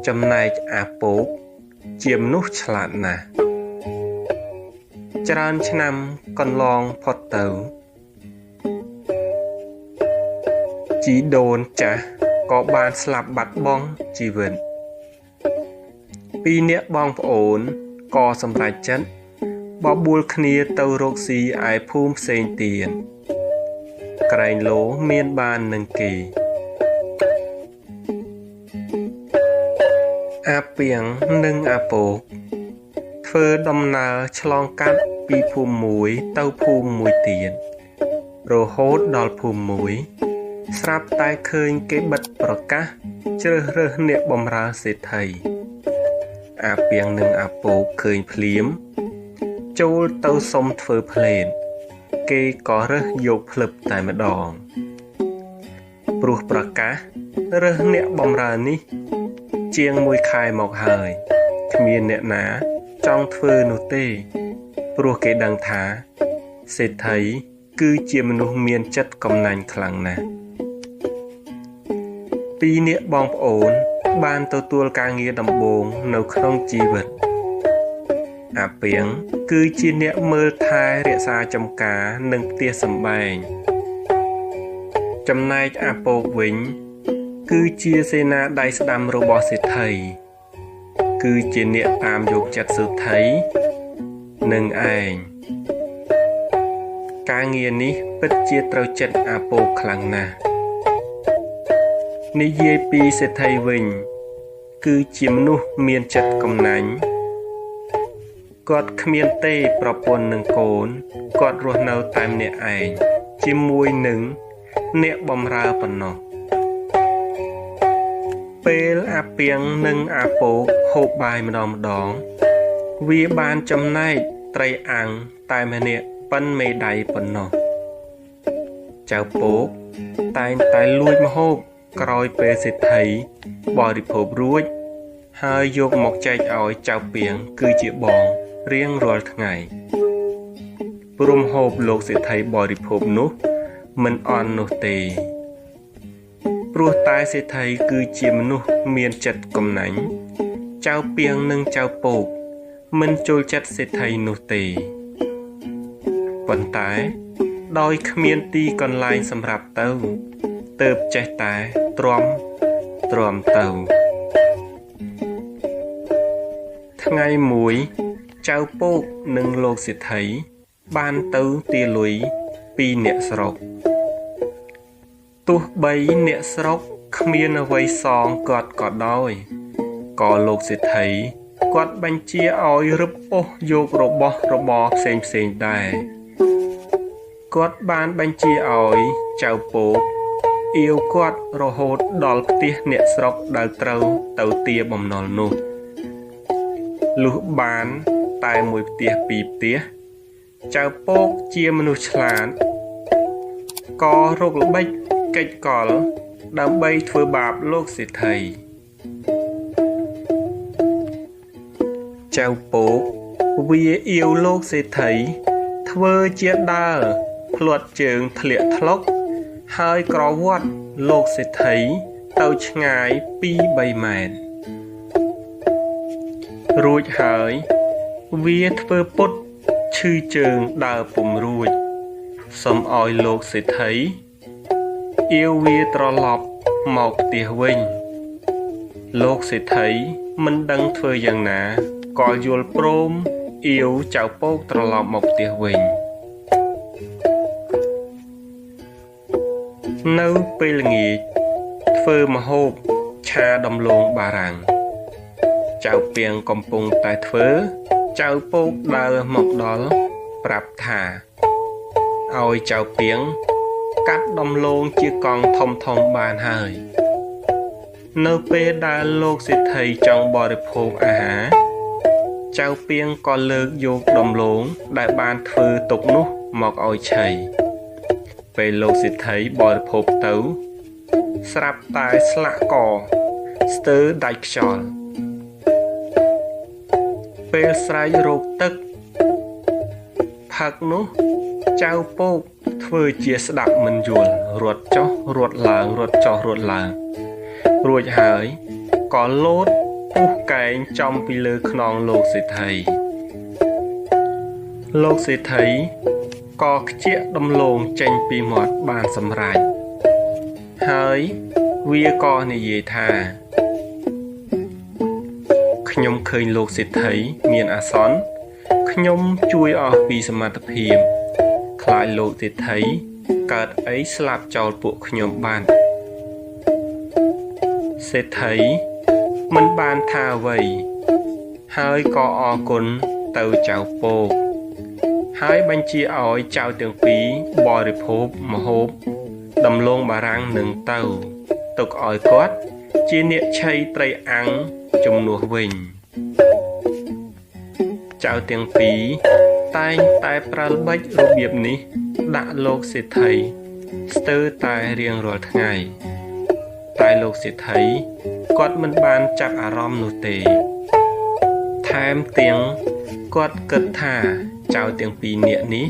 ចំណែកអាពោកជាមនុស្សឆ្លាតណាស់ច្រើនឆ្នាំកន្លងផុតទៅជីដូនចាស់ក៏បានស្លាប់បាត់បង់ជីវិតពីរនាក់បងប្អូនក៏សម្រេចចិត្តបបួលគ្នាទៅរកស៊ីឯភូមិផ្សេងទៀតក្រែងលោមានបាននឹងគេអាពីងនិងអាពោកធ្វើដំណើរឆ្លងកាត់ពីភូមិមួយទៅភូមិមួយទៀតរហូតដល់ភូមិមួយស្រាប់តែឃើញគេបិទប្រកាសជ្រើសរើសអ្នកបម្រើសេដ្ឋីអាពីងនិងអាពោកឃើញភ្លាមចូលទៅសុំធ្វើផ្លេតគេក៏រើសយកភ្លឹបតែម្ដងព្រោះប្រកាសរើសអ្នកបម្រើនេះជាងមួយខែមកហើយគ្មានអ្នកណាចង់ធ្វើនោះទេព្រោះគេដឹងថាសេដ្ឋីគឺជាមនុស្សមានចិត្តកំណាញ់ខ្លាំងណាស់ពីរនាក់បងប្អូនបានទទួលការងារដំបូងនៅក្នុងជីវិតអាពីងគឺជាអ្នកមើលថែរក្សាចំការនិងផ្ទះសម្បែងចំណែកអាពោកវិញគឺជាសេនាដៃស្ដាំរបស់សេដ្ឋីគឺជាអ្នកតាមយកចិត្តសេដ្ឋីនឹងឯងការងារនេះពិតជាត្រូវចិត្តអាពោកខ្លាំងណាស់និយាយពីសេដ្ឋីវិញគឺជាមនុស្សមានចិត្តកំណាញ់គាត់គ្មានទេប្រពន្ធនិងកូនគាត់រស់នៅតែម្នាក់ឯងជាមួយនឹងអ្នកបម្រើប៉ុណ្ណោះពេលអាពីងនិងអាពោកហូបបាយម្ដងម្ដងវាបានចំណែកត្រីអាំងតែម្នាក់ប៉ុនមេដៃប៉ុណ្ណោះចៅពោកតែងតែលួចម្ហូបក្រោយពេលសេដ្ឋីបរិភោគរួចហើយយកមកចែកឲ្យចៅពីងគឺជាបងរៀងរាល់ថ្ងៃព្រមហូបលោកសេដ្ឋីបរិភោគនោះមិនអន់នោះទេព្រោះតែសេដ្ឋីគឺជាមនុស្សមានចិត្តកំណាញ់ចៅពីងនិងចៅពោកមិនចូលចិត្តសេដ្ឋីនោះទេប៉ុន្តែដោយគ្មានទីកន្លែងសម្រាប់ទៅទើបចេះតែទ្រាំទៅថ្ងៃមួយចៅពោកនិងលោកសេដ្ឋីបានទៅទាលុយពីអ្នកស្រុកទោះបីអ្នកស្រុក គ្មានអ្វីសងគាត់ក៏ដោយក៏លោកសេដ្ឋីគាត់បញ្ជាឲ្យរឹបអូសយករបស់របរផ្សេងៗដែរគាត់បានបញ្ជាឲ្យចៅពោកអៀវគាត់រហូតដល់ផ្ទះអ្នកស្រុកដែលត្រូវទៅទាបំណុលនោះលុះបានតែមួយផ្ទះពីរផ្ទះចៅពោកជាមនុស្សឆ្លាតក៏រកល្បិចកិច្ចកលដើម្បីធ្វើបាបលោកសេដ្ឋីចៅពោកវាអៀវលោកសេដ្ឋីធ្វើជាដើរភ្លាត់ជើងធ្លាក់ថ្លុកហើយក្រវាត់លោកសេដ្ឋីទៅឆ្ងាយ 2-3 ម៉ែត្ររួចហើយវាធ្វើពុតឈឺជើងដើរពុំរួចសូមឲ្យលោកសេដ្ឋីអៀវវាត្រឡប់មកផ្ទះវិញលោកសេដ្ឋីមិនដឹងធ្វើយ៉ាងណាក៏យល់ព្រមអៀវចៅពោកត្រឡប់មកផ្ទះវិញនៅពេលល្ងាចធ្វើម្ហូបឆាដំឡូងបារាំងចៅពាងកំពុងតែធ្វើចៅពោកដើរមកដល់ប្រាប់ថាឲ្យចៅពាងកាត់ដំឡូងជាកង់ធំៗបានហើយនៅពេលដែលលោកសេដ្ឋីចង់បរិភោគអាហារចៅពាងក៏លើកយកដំឡូងដែលបានធ្វើទុកនោះមកឲ្យឆីពេលលោកសេដ្ឋីបរិភោគទៅស្រាប់តែស្លាក់កស្ទើរដាច់ខ្យល់ពេលស្រែករកទឹកផឹកនោះចៅពោកធ្វើជាស្ដាប់មិនយល់រត់ចុះរត់ឡើងរត់ចុះរត់ឡើងរួចហើយក៏លោតពុះកែងចំពីលើខ្នងលោកសេដ្ឋីលោកសេដ្ឋីក៏ខ្ជាក់ដំឡូងចេញពីមាត់បានសម្រេចហើយវាក៏និយាយថាខ្ញុំឃើញលោកសេដ្ឋីមានអាសន្នខ្ញុំជួយអស់ពីសមត្ថភាពខ្លាចលោកសេដ្ឋីកើតអីស្លាប់ចោលពួកខ្ញុំបានសេដ្ឋីមិនបានថាអ្វីហើយក៏អរគុណទៅចៅពោកហើយបញ្ជាឲ្យចៅទាំងពីរបរិភោគម្ហូបដំឡូងបារាំងនឹងទៅទុកឲ្យគាត់ជាអ្នកឆីត្រីអាំងជំនួសវិញចៅទាំងពីរតែងតែប្រើល្បិចរបៀបនេះដាក់លោកសេដ្ឋីស្ទើរតែរៀងរាល់ថ្ងៃតែលោកសេដ្ឋីគាត់មិនបានចាប់អារម្មណ៍នោះទេថែមទាំងគាត់គិតថាចៅទាំងពីរនាក់នេះ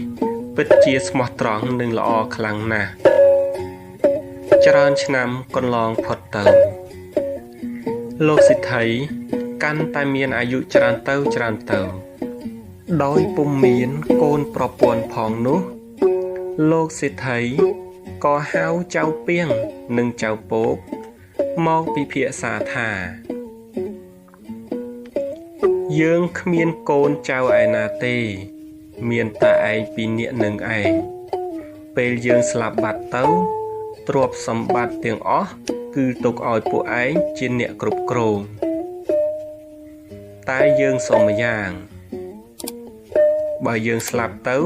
ពិតជាស្មោះត្រង់និងល្អខ្លាំងណាស់ច្រើនឆ្នាំកន្លងផុតទៅលោកសេដ្ឋីកាន់តែមានអាយុច្រើនទៅច្រើនទៅដោយពុំមានកូនប្រពន្ធផងនោះលោកសេដ្ឋីក៏ហៅចៅពាងនិងចៅពោកមកពិភាក្សាថាយើងគ្មានកូនចៅឯណាទេមានតែឯងពីរនាក់នឹងឯងពេលយើងស្លាប់បាត់ទៅទ្រព្យសម្បត្តិទាំងអស់គឺទុកឲ្យពួកឯងជាអ្នកគ្រប់គ្រងតែយើងសុំម្យ៉ាងបើយើងស្លាប់ទៅ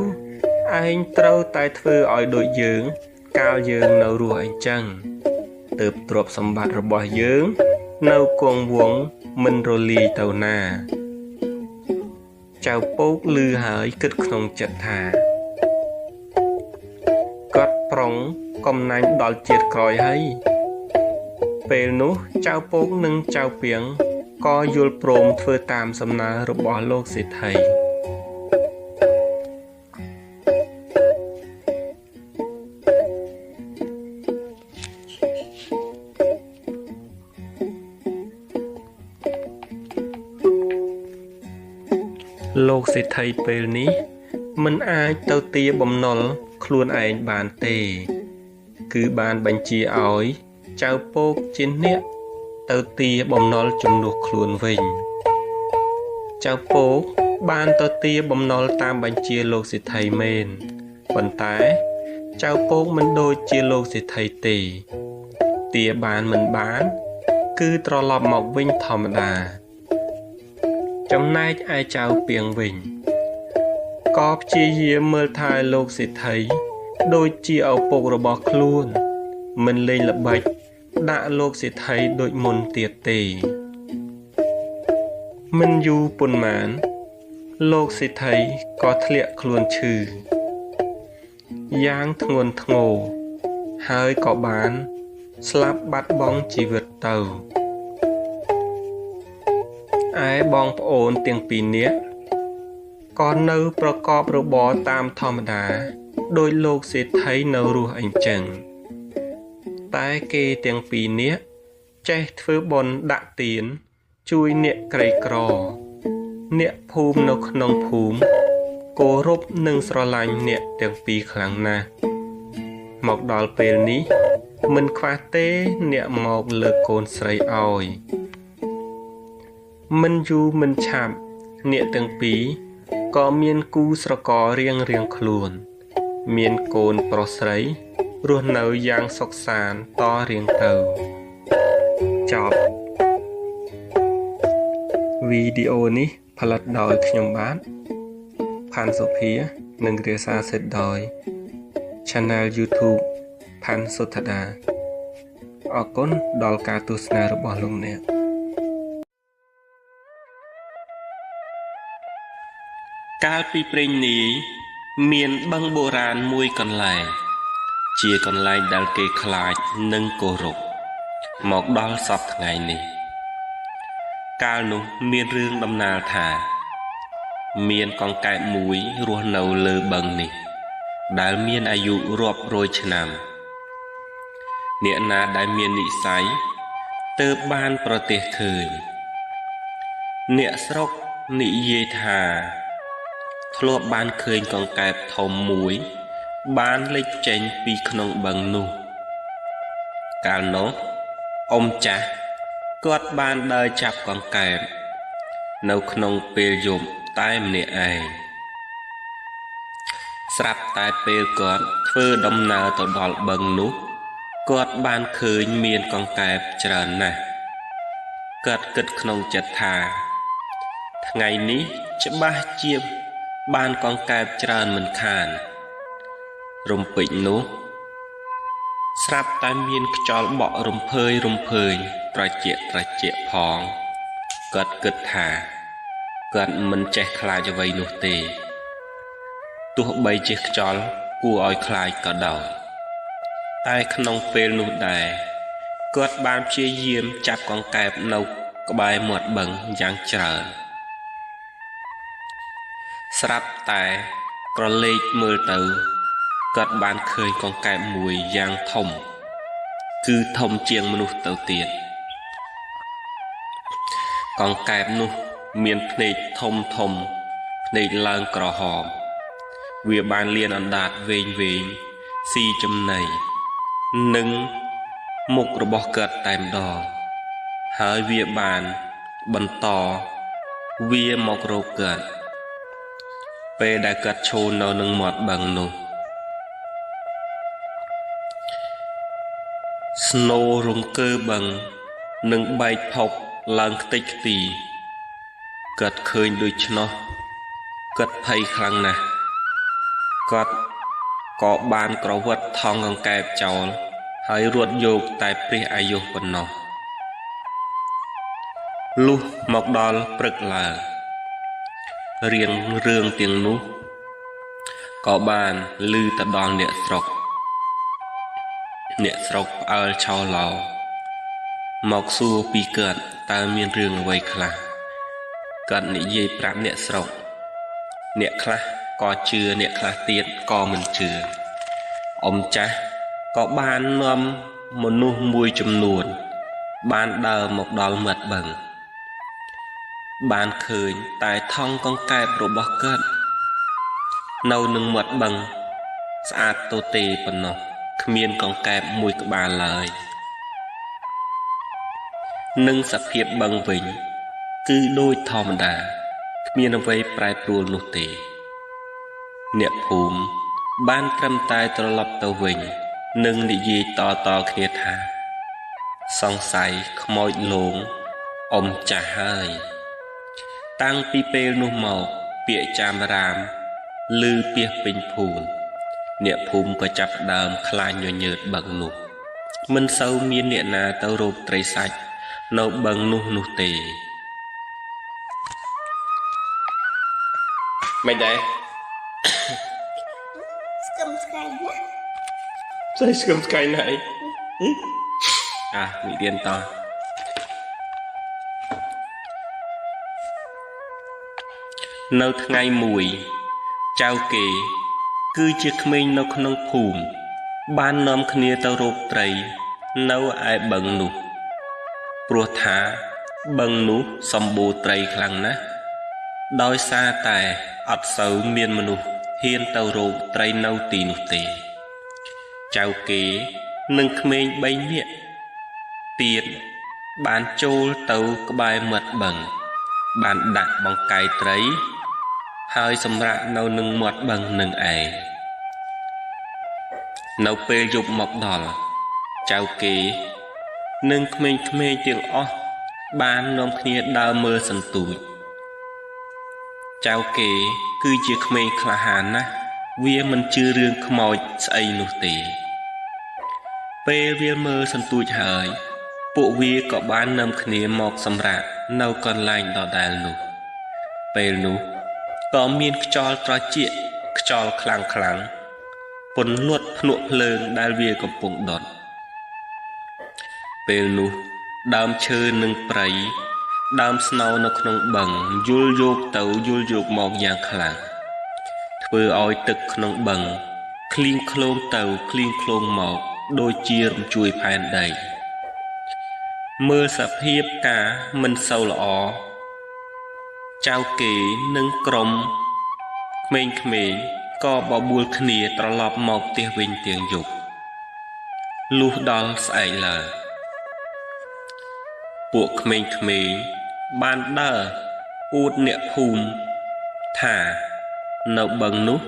ឯងត្រូវតែធ្វើឲ្យដូចយើងកាលយើងនៅរស់អីចឹងទើបទ្រព្យសម្បត្តិរបស់យើងនៅគង់វង្សមិនរលាយទៅណាចៅពោកឮហើយគិតក្នុងចិត្តថាគាត់ប្រុងកំណាញ់ដល់ជាតិក្រោយហើយពេលនោះចៅពោកនិងចៅពាងក៏យល់ព្រមធ្វើតាមសំណើរបស់លោកសេដ្ឋីលោកសេដ្ឋីពេលនេះមិនអាចទៅទាបំណុលខ្លួនឯងបានទេគឺបានបញ្ជាឲ្យចៅពោកជាអ្នកទៅទាបំណុលជំនួសខ្លួនវិញចៅពោកបានទៅទាបំណុលតាមបញ្ជាលោកសេដ្ឋីមែនប៉ុន្តែចៅពោកមិនដូចជាលោកសេដ្ឋីទេ ទាបានមិនបាន គឺត្រឡប់មកវិញធម្មតា ចំណែកឯចៅពាងវិញ ក៏ព្យាយាមមើលថែលោកសេដ្ឋីដូចជាឪពុករបស់ខ្លួន មិនលេងល្បិចដាក់លោកសេដ្ឋីដូចមុនទៀតទេ មិនយូរប៉ុន្មាន លោកសេដ្ឋីក៏ធ្លាក់ខ្លួនឈឺ យ៉ាងធ្ងន់ធ្ងរ ហើយក៏បានស្លាប់បាត់បង់ជីវិតទៅ ឯបងប្អូនទាំងពីរនាក់ក៏នៅប្រកបរបរតាមធម្មតា ដោយលោកសេដ្ឋីនៅរស់អញ្ចឹង តែគេទាំងពីរនាក់ចេះធ្វើបុណ្យដាក់ទានជួយអ្នកក្រីក្រ អ្នកភូមិនៅក្នុងភូមិគោរពនិងស្រឡាញ់អ្នកទាំងពីរខ្លាំងណាស់ មកដល់ពេលនេះមិនខ្វះទេអ្នកមកលើកកូនស្រីឲ្យ មិនយូរមិនឆាប់អ្នកទាំងពីរក៏មានគូស្រកររៀងៗខ្លួន មានកូនប្រុសស្រីរស់នៅយ៉ាងសុខសាន្តតរៀងទៅ ចប់វីដេអូនេះផលិតដោយខ្ញុំបាទផាន់សុភា និងរាសាសិទ្ធដោយ Channel YouTube ផាន់សុទ្ធដា អរគុណដល់ការទស្សនារបស់លោកអ្នក កាលពីព្រេងនាយមានបឹងបុរាណមួយកន្លែង ជាកន្លែងដែលគេខ្លាចនិងគោរពមកដល់សព្វថ្ងៃនេះ កាលនោះមានរឿងដំណាលថា មានកង្កែបមួយរស់នៅលើបឹងនេះ ដែលមានអាយុរាប់រយឆ្នាំ អ្នកណាដែលមាននិស្ស័យទើបបានប្រទះឃើញ អ្នកស្រុកនិយាយថា ធ្លាប់បានឃើញកង្កែបធំមួយ បានលេចចេញពីក្នុងបឹងនោះ កាលនោះអ៊ំចាស់គាត់បានដើរចាប់កង្កែប នៅក្នុងពេលយប់តែម្នាក់ឯង ស្រាប់តែពេលគាត់ធ្វើដំណើរទៅដល់បឹងនោះ គាត់បានឃើញមានកង្កែបច្រើនណាស់ គាត់គិតក្នុងចិត្តថា ថ្ងៃនេះច្បាស់ជាបានកង្កែបច្រើនមិនខាន រំពេចនោះ ស្រាប់តែមានខ្យល់បក់រំភើយរំភើយត្រជាក់ត្រជាក់ផង គាត់គិតថា គាត់មិនចេះខ្លាចអ្វីនោះទេ ទោះបីជាខ្យល់គួរឲ្យខ្លាចក៏ដោយ តែក្នុងពេលនោះដែរ គាត់បានព្យាយាមចាប់កង្កែបនៅក្បែរមាត់បឹងយ៉ាងច្រើន ស្រាប់តែក្រឡេកមើលទៅ គាត់បានឃើញកង្កែបមួយយ៉ាងធំ គឺធំជាងមនុស្សទៅទៀត កង្កែបនោះមានភ្នែកធំធំ ភ្នែកឡើងក្រហម វាបានលានអណ្ដាតវែងវែងស៊ីចំណី និងមុខរបស់គាត់តែម្ដង ហើយវាបានបន្តវាមករកគាត់ ពេលដែលគាត់ឈរនៅនឹងមាត់បឹងនោះ ស្នូរង្គើបឹងនឹងបែកផុកឡើងខ្ទេចខ្ទី គាត់ឃើញដូច្នោះ គាត់ភ័យខ្លាំងណាស់ គាត់ក៏បានក្រវិតថង់កង្កែបចោល ហើយរត់យកតែព្រះអាយុប៉ុណ្ណោះ លុះមកដល់ព្រឹកឡើង រៀងរឿងទាំងនោះ ក៏បានឮទៅដល់អ្នកស្រុក អ្នកស្រុកផ្អើលឆោឡោ មកសួរពីគាត់តើមានរឿងអ្វីខ្លះ គាត់និយាយប្រាប់អ្នកស្រុក អ្នកខ្លះក៏ជឿអ្នកខ្លះទៀតក៏មិនជឿ អ៊ំចាស់ក៏បាននាំមនុស្សមួយចំនួន បានដើរមកដល់មាត់បឹង បានឃើញតែថង់កង្កែបរបស់គាត់ នៅនឹងមាត់បឹងស្អាតទទេប៉ុណ្ណោះ គ្មានកង្កែបមួយក្បាលឡើយ និងសភាពបឹងវិញ គឺដូចធម្មតា គ្មានអ្វីប្រែប្រួលនោះទេ អ្នកភូមិបានត្រឹមតែត្រឡប់ទៅវិញ និងនិយាយតៗគ្នាថា សង្ស័យខ្មោចលងអ៊ំចាស់ហើយតាំងពីពេលនោះមកពាក្យចាមរាមឮពាសពេញភូមិអ្នកភូមិក៏ចាប់ដើមខ្លាចញញើតបឹងនោះមិនសូវមានអ្នកណាទៅរកត្រីសាច់នៅបឹងនោះនោះទេមិនដែរស្គមស្កៃណាស្អីស្គមស្កៃណាអីអានិរៀនតនៅថ្ងៃមួយចៅគេគឺជាក្មេងនៅក្នុងភូមិបាននាំគ្នាទៅរកត្រីនៅឯបឹងនោះព្រោះថាបឹងនោះសម្បូរត្រីខ្លាំងណាស់ដោយសារតែអត់សូវមានមនុស្សហ៊ានទៅរកត្រីនៅទីនោះទេចៅគេនិងក្មេង3នាក់ទៀតបានចូលទៅក្បែរមាត់បឹងបានដាក់បង្កៃត្រីហើយសម្រាកនៅនឹងមាត់បឹងនឹងឯងនៅពេលយប់មកដល់ចៅគេនិងក្មេងៗទាំងអស់បាននាំគ្នាដើរមើលសន្ទូចចៅគេគឺជាក្មេងក្លាហានណាស់វាមិនជឿរឿងខ្មោចស្អីនោះទេពេលវាមើលសន្ទូចហើយពួកវាក៏បាននាំគ្នាមកសម្រាកនៅកន្លែងដដែលនោះពេលនោះក៏មានខ្យល់ត្រជាក់ខ្យល់ខ្លាំងខ្លាំងពន្លត់ភ្នក់ភ្លើងដែលវាកំពុងដុតពេលនោះដើមឈើនិងព្រៃដើមស្នូនៅក្នុងបឹងយល់យោកទៅយល់យោកមកយ៉ាងខ្លាំងធ្វើឲ្យទឹកក្នុងបឹងក្លៀងឃ្លោងទៅក្លៀងឃ្លោងមកដូចជារំជួយផែនដីមើលសភាពការមិនសូវល្អចៅគេនិងក្រុមក្មេងៗក៏បបួលគ្នាត្រឡប់មកផ្ទះវិញទាំងយប់លុះដល់ស្អែកឡើងពួកក្មេងៗបានដើរអួតអ្នកភូមិថានៅបឹងនោះ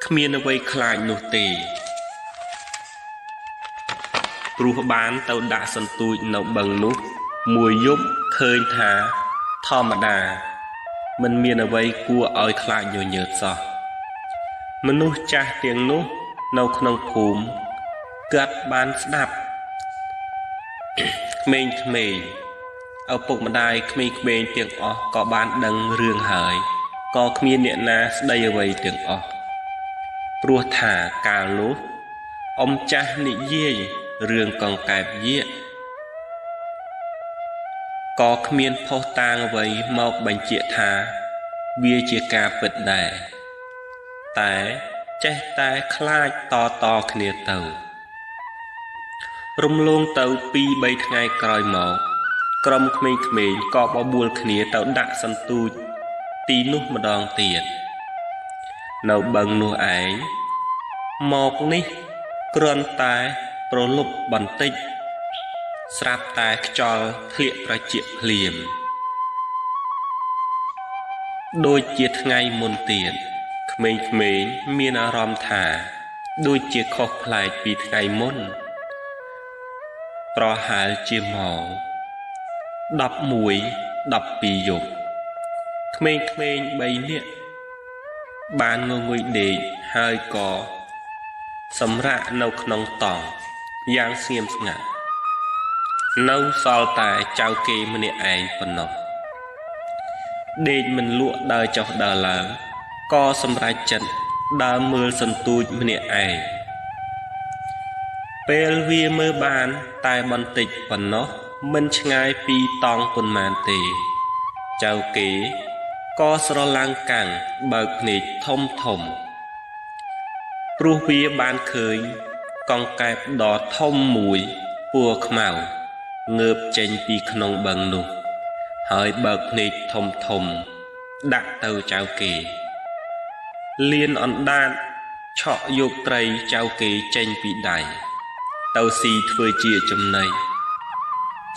គ្មានអ្វីខ្លាចនោះទេព្រោះបានទៅដាក់សន្ទូចនៅបឹងនោះមួយយប់ឃើញថាធម្មតាមិនមានអ្វីគួរឲ្យខ្លាចញញើតសោះមនុស្សចាស់ទាំងនោះនៅក្នុងភូមិគាត់បានស្ដាប់ក្មេងៗឪពុកម្ដាយក្មេងៗទាំងអស់ក៏បានដឹងរឿងហើយក៏គ្មានអ្នកណាស្ដីអ្វីទាំងអស់ព្រោះថាកាលនោះអ៊ំចាស់និយាយរឿងកង្កែបយាកក៏គ្មានភស្តុតាងអ្វីមកបញ្ជាក់ថាវាជាការពិតដែរតែចេះតែខ្លាចតតគ្នាទៅរំលងទៅ2-3ថ្ងៃក្រោយមកក្រុមក្មេងៗក៏បបួលគ្នាទៅដាក់សន្ទូចទីនោះម្ដងទៀតនៅបឹងនោះឯងមកនេះគ្រាន់តែប្រលប់បន្តិចស្រាប់តែខ្យល់ធ្លាក់ត្រជាក់ភ្លាមដូចជាថ្ងៃមុនទៀតក្មេងៗមានអារម្មណ៍ថាដូចជាខុសប្លែកពីថ្ងៃមុនប្រហែលជាម៉ោង11 12យប់ក្មេងៗ3នាក់បានងងុយដេកហើយក៏សម្រាកនៅក្នុងតង់យ៉ាងស្ងៀមស្ងាត់នៅសល់តែចៅគេម្នាក់ឯងប៉ុណ្ណោះដេកមិនលក់ដើរចុះដើរឡើងក៏សម្រេចចិត្តដើរមើលសន្ទូចម្នាក់ឯងពេលវាមើលបានតែបន្តិចប៉ុណ្ណោះមិនឆ្ងាយពីតង់ប៉ុន្មានទេចៅគេក៏ស្រឡាំងកាំងបើកភ្នែកធំធំព្រោះវាបានឃើញកង្កែបដ៏ធំមួយពណ៌ខ្មៅងើបចេញពីក្នុងបឹងនោះហើយបើកភ្នែកធំធំដាក់ទៅចៅគេលៀនអណ្ដាតឆក់យកត្រីចៅគេចេញពីដៃទៅស៊ីធ្វើជាចំណី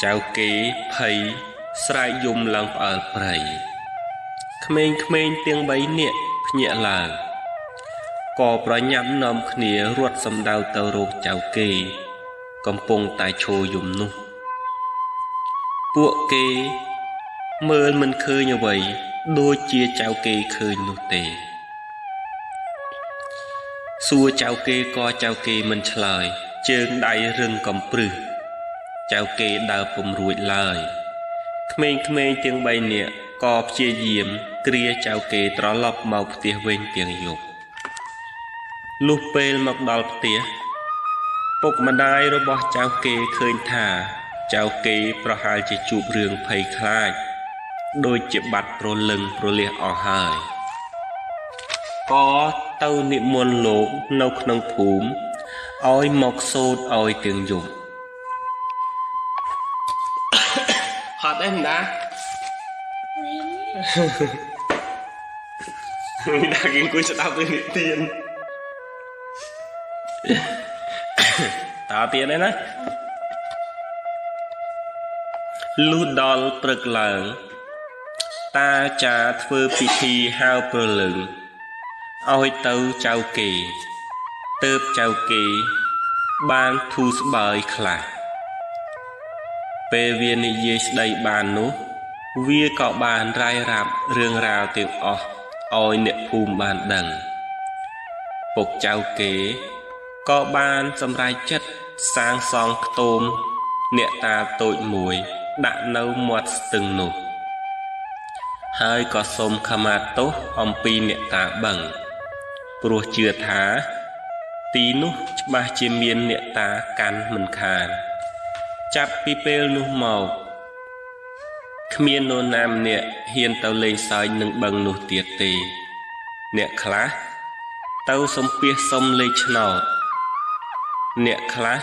ចៅគេភ័យស្រែកយំឡើងផ្អើលព្រៃក្មេងៗទាំង3នាក់ភ្ញាក់ឡើងក៏ប្រញាប់នាំគ្នារត់សំដៅទៅរកចៅគេកំពុងតែឈរយំនោះ ពួកគេមើលមិនឃើញអ្វីដូចជាចៅគេឃើញនោះទេសួរចៅគេក៏ចៅគេមិនឆ្លើយជើងដៃរឹងកំព្រឹសចៅគេដើរពុំរួចឡើយក្មេងៗទាំង3នាក់ក៏ព្យាយាមគ្រាចៅគេត្រឡប់មកផ្ទះវិញទាំងយប់លុះពេលមកដល់ផ្ទះពុកម្ដាយរបស់ចៅគេឃើញថាចៅគេប្រហែលជាជួបរឿងភ័យខ្លាចដូចជាបាត់ព្រលឹងព្រលះអស់ហើយក៏ទៅនិមន្តលោកនៅក្នុងភូមិឲ្យមកសូត្រឲ្យទាំងយប់ហត់ទេមិនដាមិនដាគេអង្គុយស្ដាប់រឿងនិទានតើទៀតទេណាលុះដល់ព្រឹកឡើងតាចាធ្វើពិធីហៅព្រលឹងឲ្យទៅចៅគេទើបចៅគេបានធូរស្បើយខ្លះពេលវានិយាយស្ដីបាននោះវាក៏បានរាយរាប់រឿងរ៉ាវទាំងអស់ឲ្យអ្នកភូមិបានដឹងពុកចៅគេក៏បានសម្រេចចិត្តសាងសង់ខ្ទមអ្នកតាតូចមួយដាក់នៅមាត់ស្ទឹងនោះហើយក៏សូមខមាទោសអំពីអ្នកតាបឹងព្រោះជឿថាទីនោះច្បាស់ជាមានអ្នកតាកាន់មិនខានចាប់ពីពេលនោះមកគ្មាននរណាម្នាក់ហ៊ានទៅលេងសើចនឹងបឹងនោះទៀតទេអ្នកខ្លះទៅសំពាសសុំលេខឆ្នោតអ្នកខ្លះ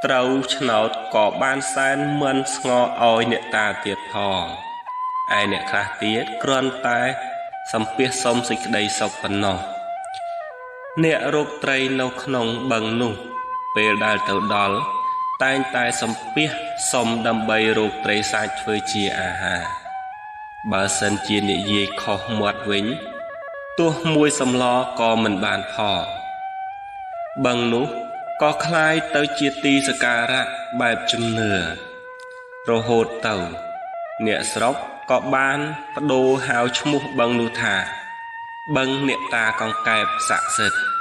ត្រូវឆ្នោតក៏បានសែនមិនស្ងរឲ្យអ្នកតាទៀតផងឯអ្នកខ្លះទៀតគ្រាន់តែសំពាសសុំសេចក្តីសុខប៉ុណ្ណោះអ្នករកត្រីនៅក្នុងបឹងនោះពេលដែលទៅដល់តែងតែសំពាសសុំដើម្បីរកត្រីសាច់ធ្វើជាអាហារបើសិនជានិយាយខុសមាត់វិញទោះមួយសម្លក៏មិនបានផងបឹងនោះក៏คล้ายទៅជាទីសក្ការៈបែបជំនឿរហូតទៅអ្នកស្រុកក៏បានប្ដូរហៅឈ្មោះបឹងនោះថាបឹងអ្នកតាកង្កែបស័ក្តិសិទ្ធិ។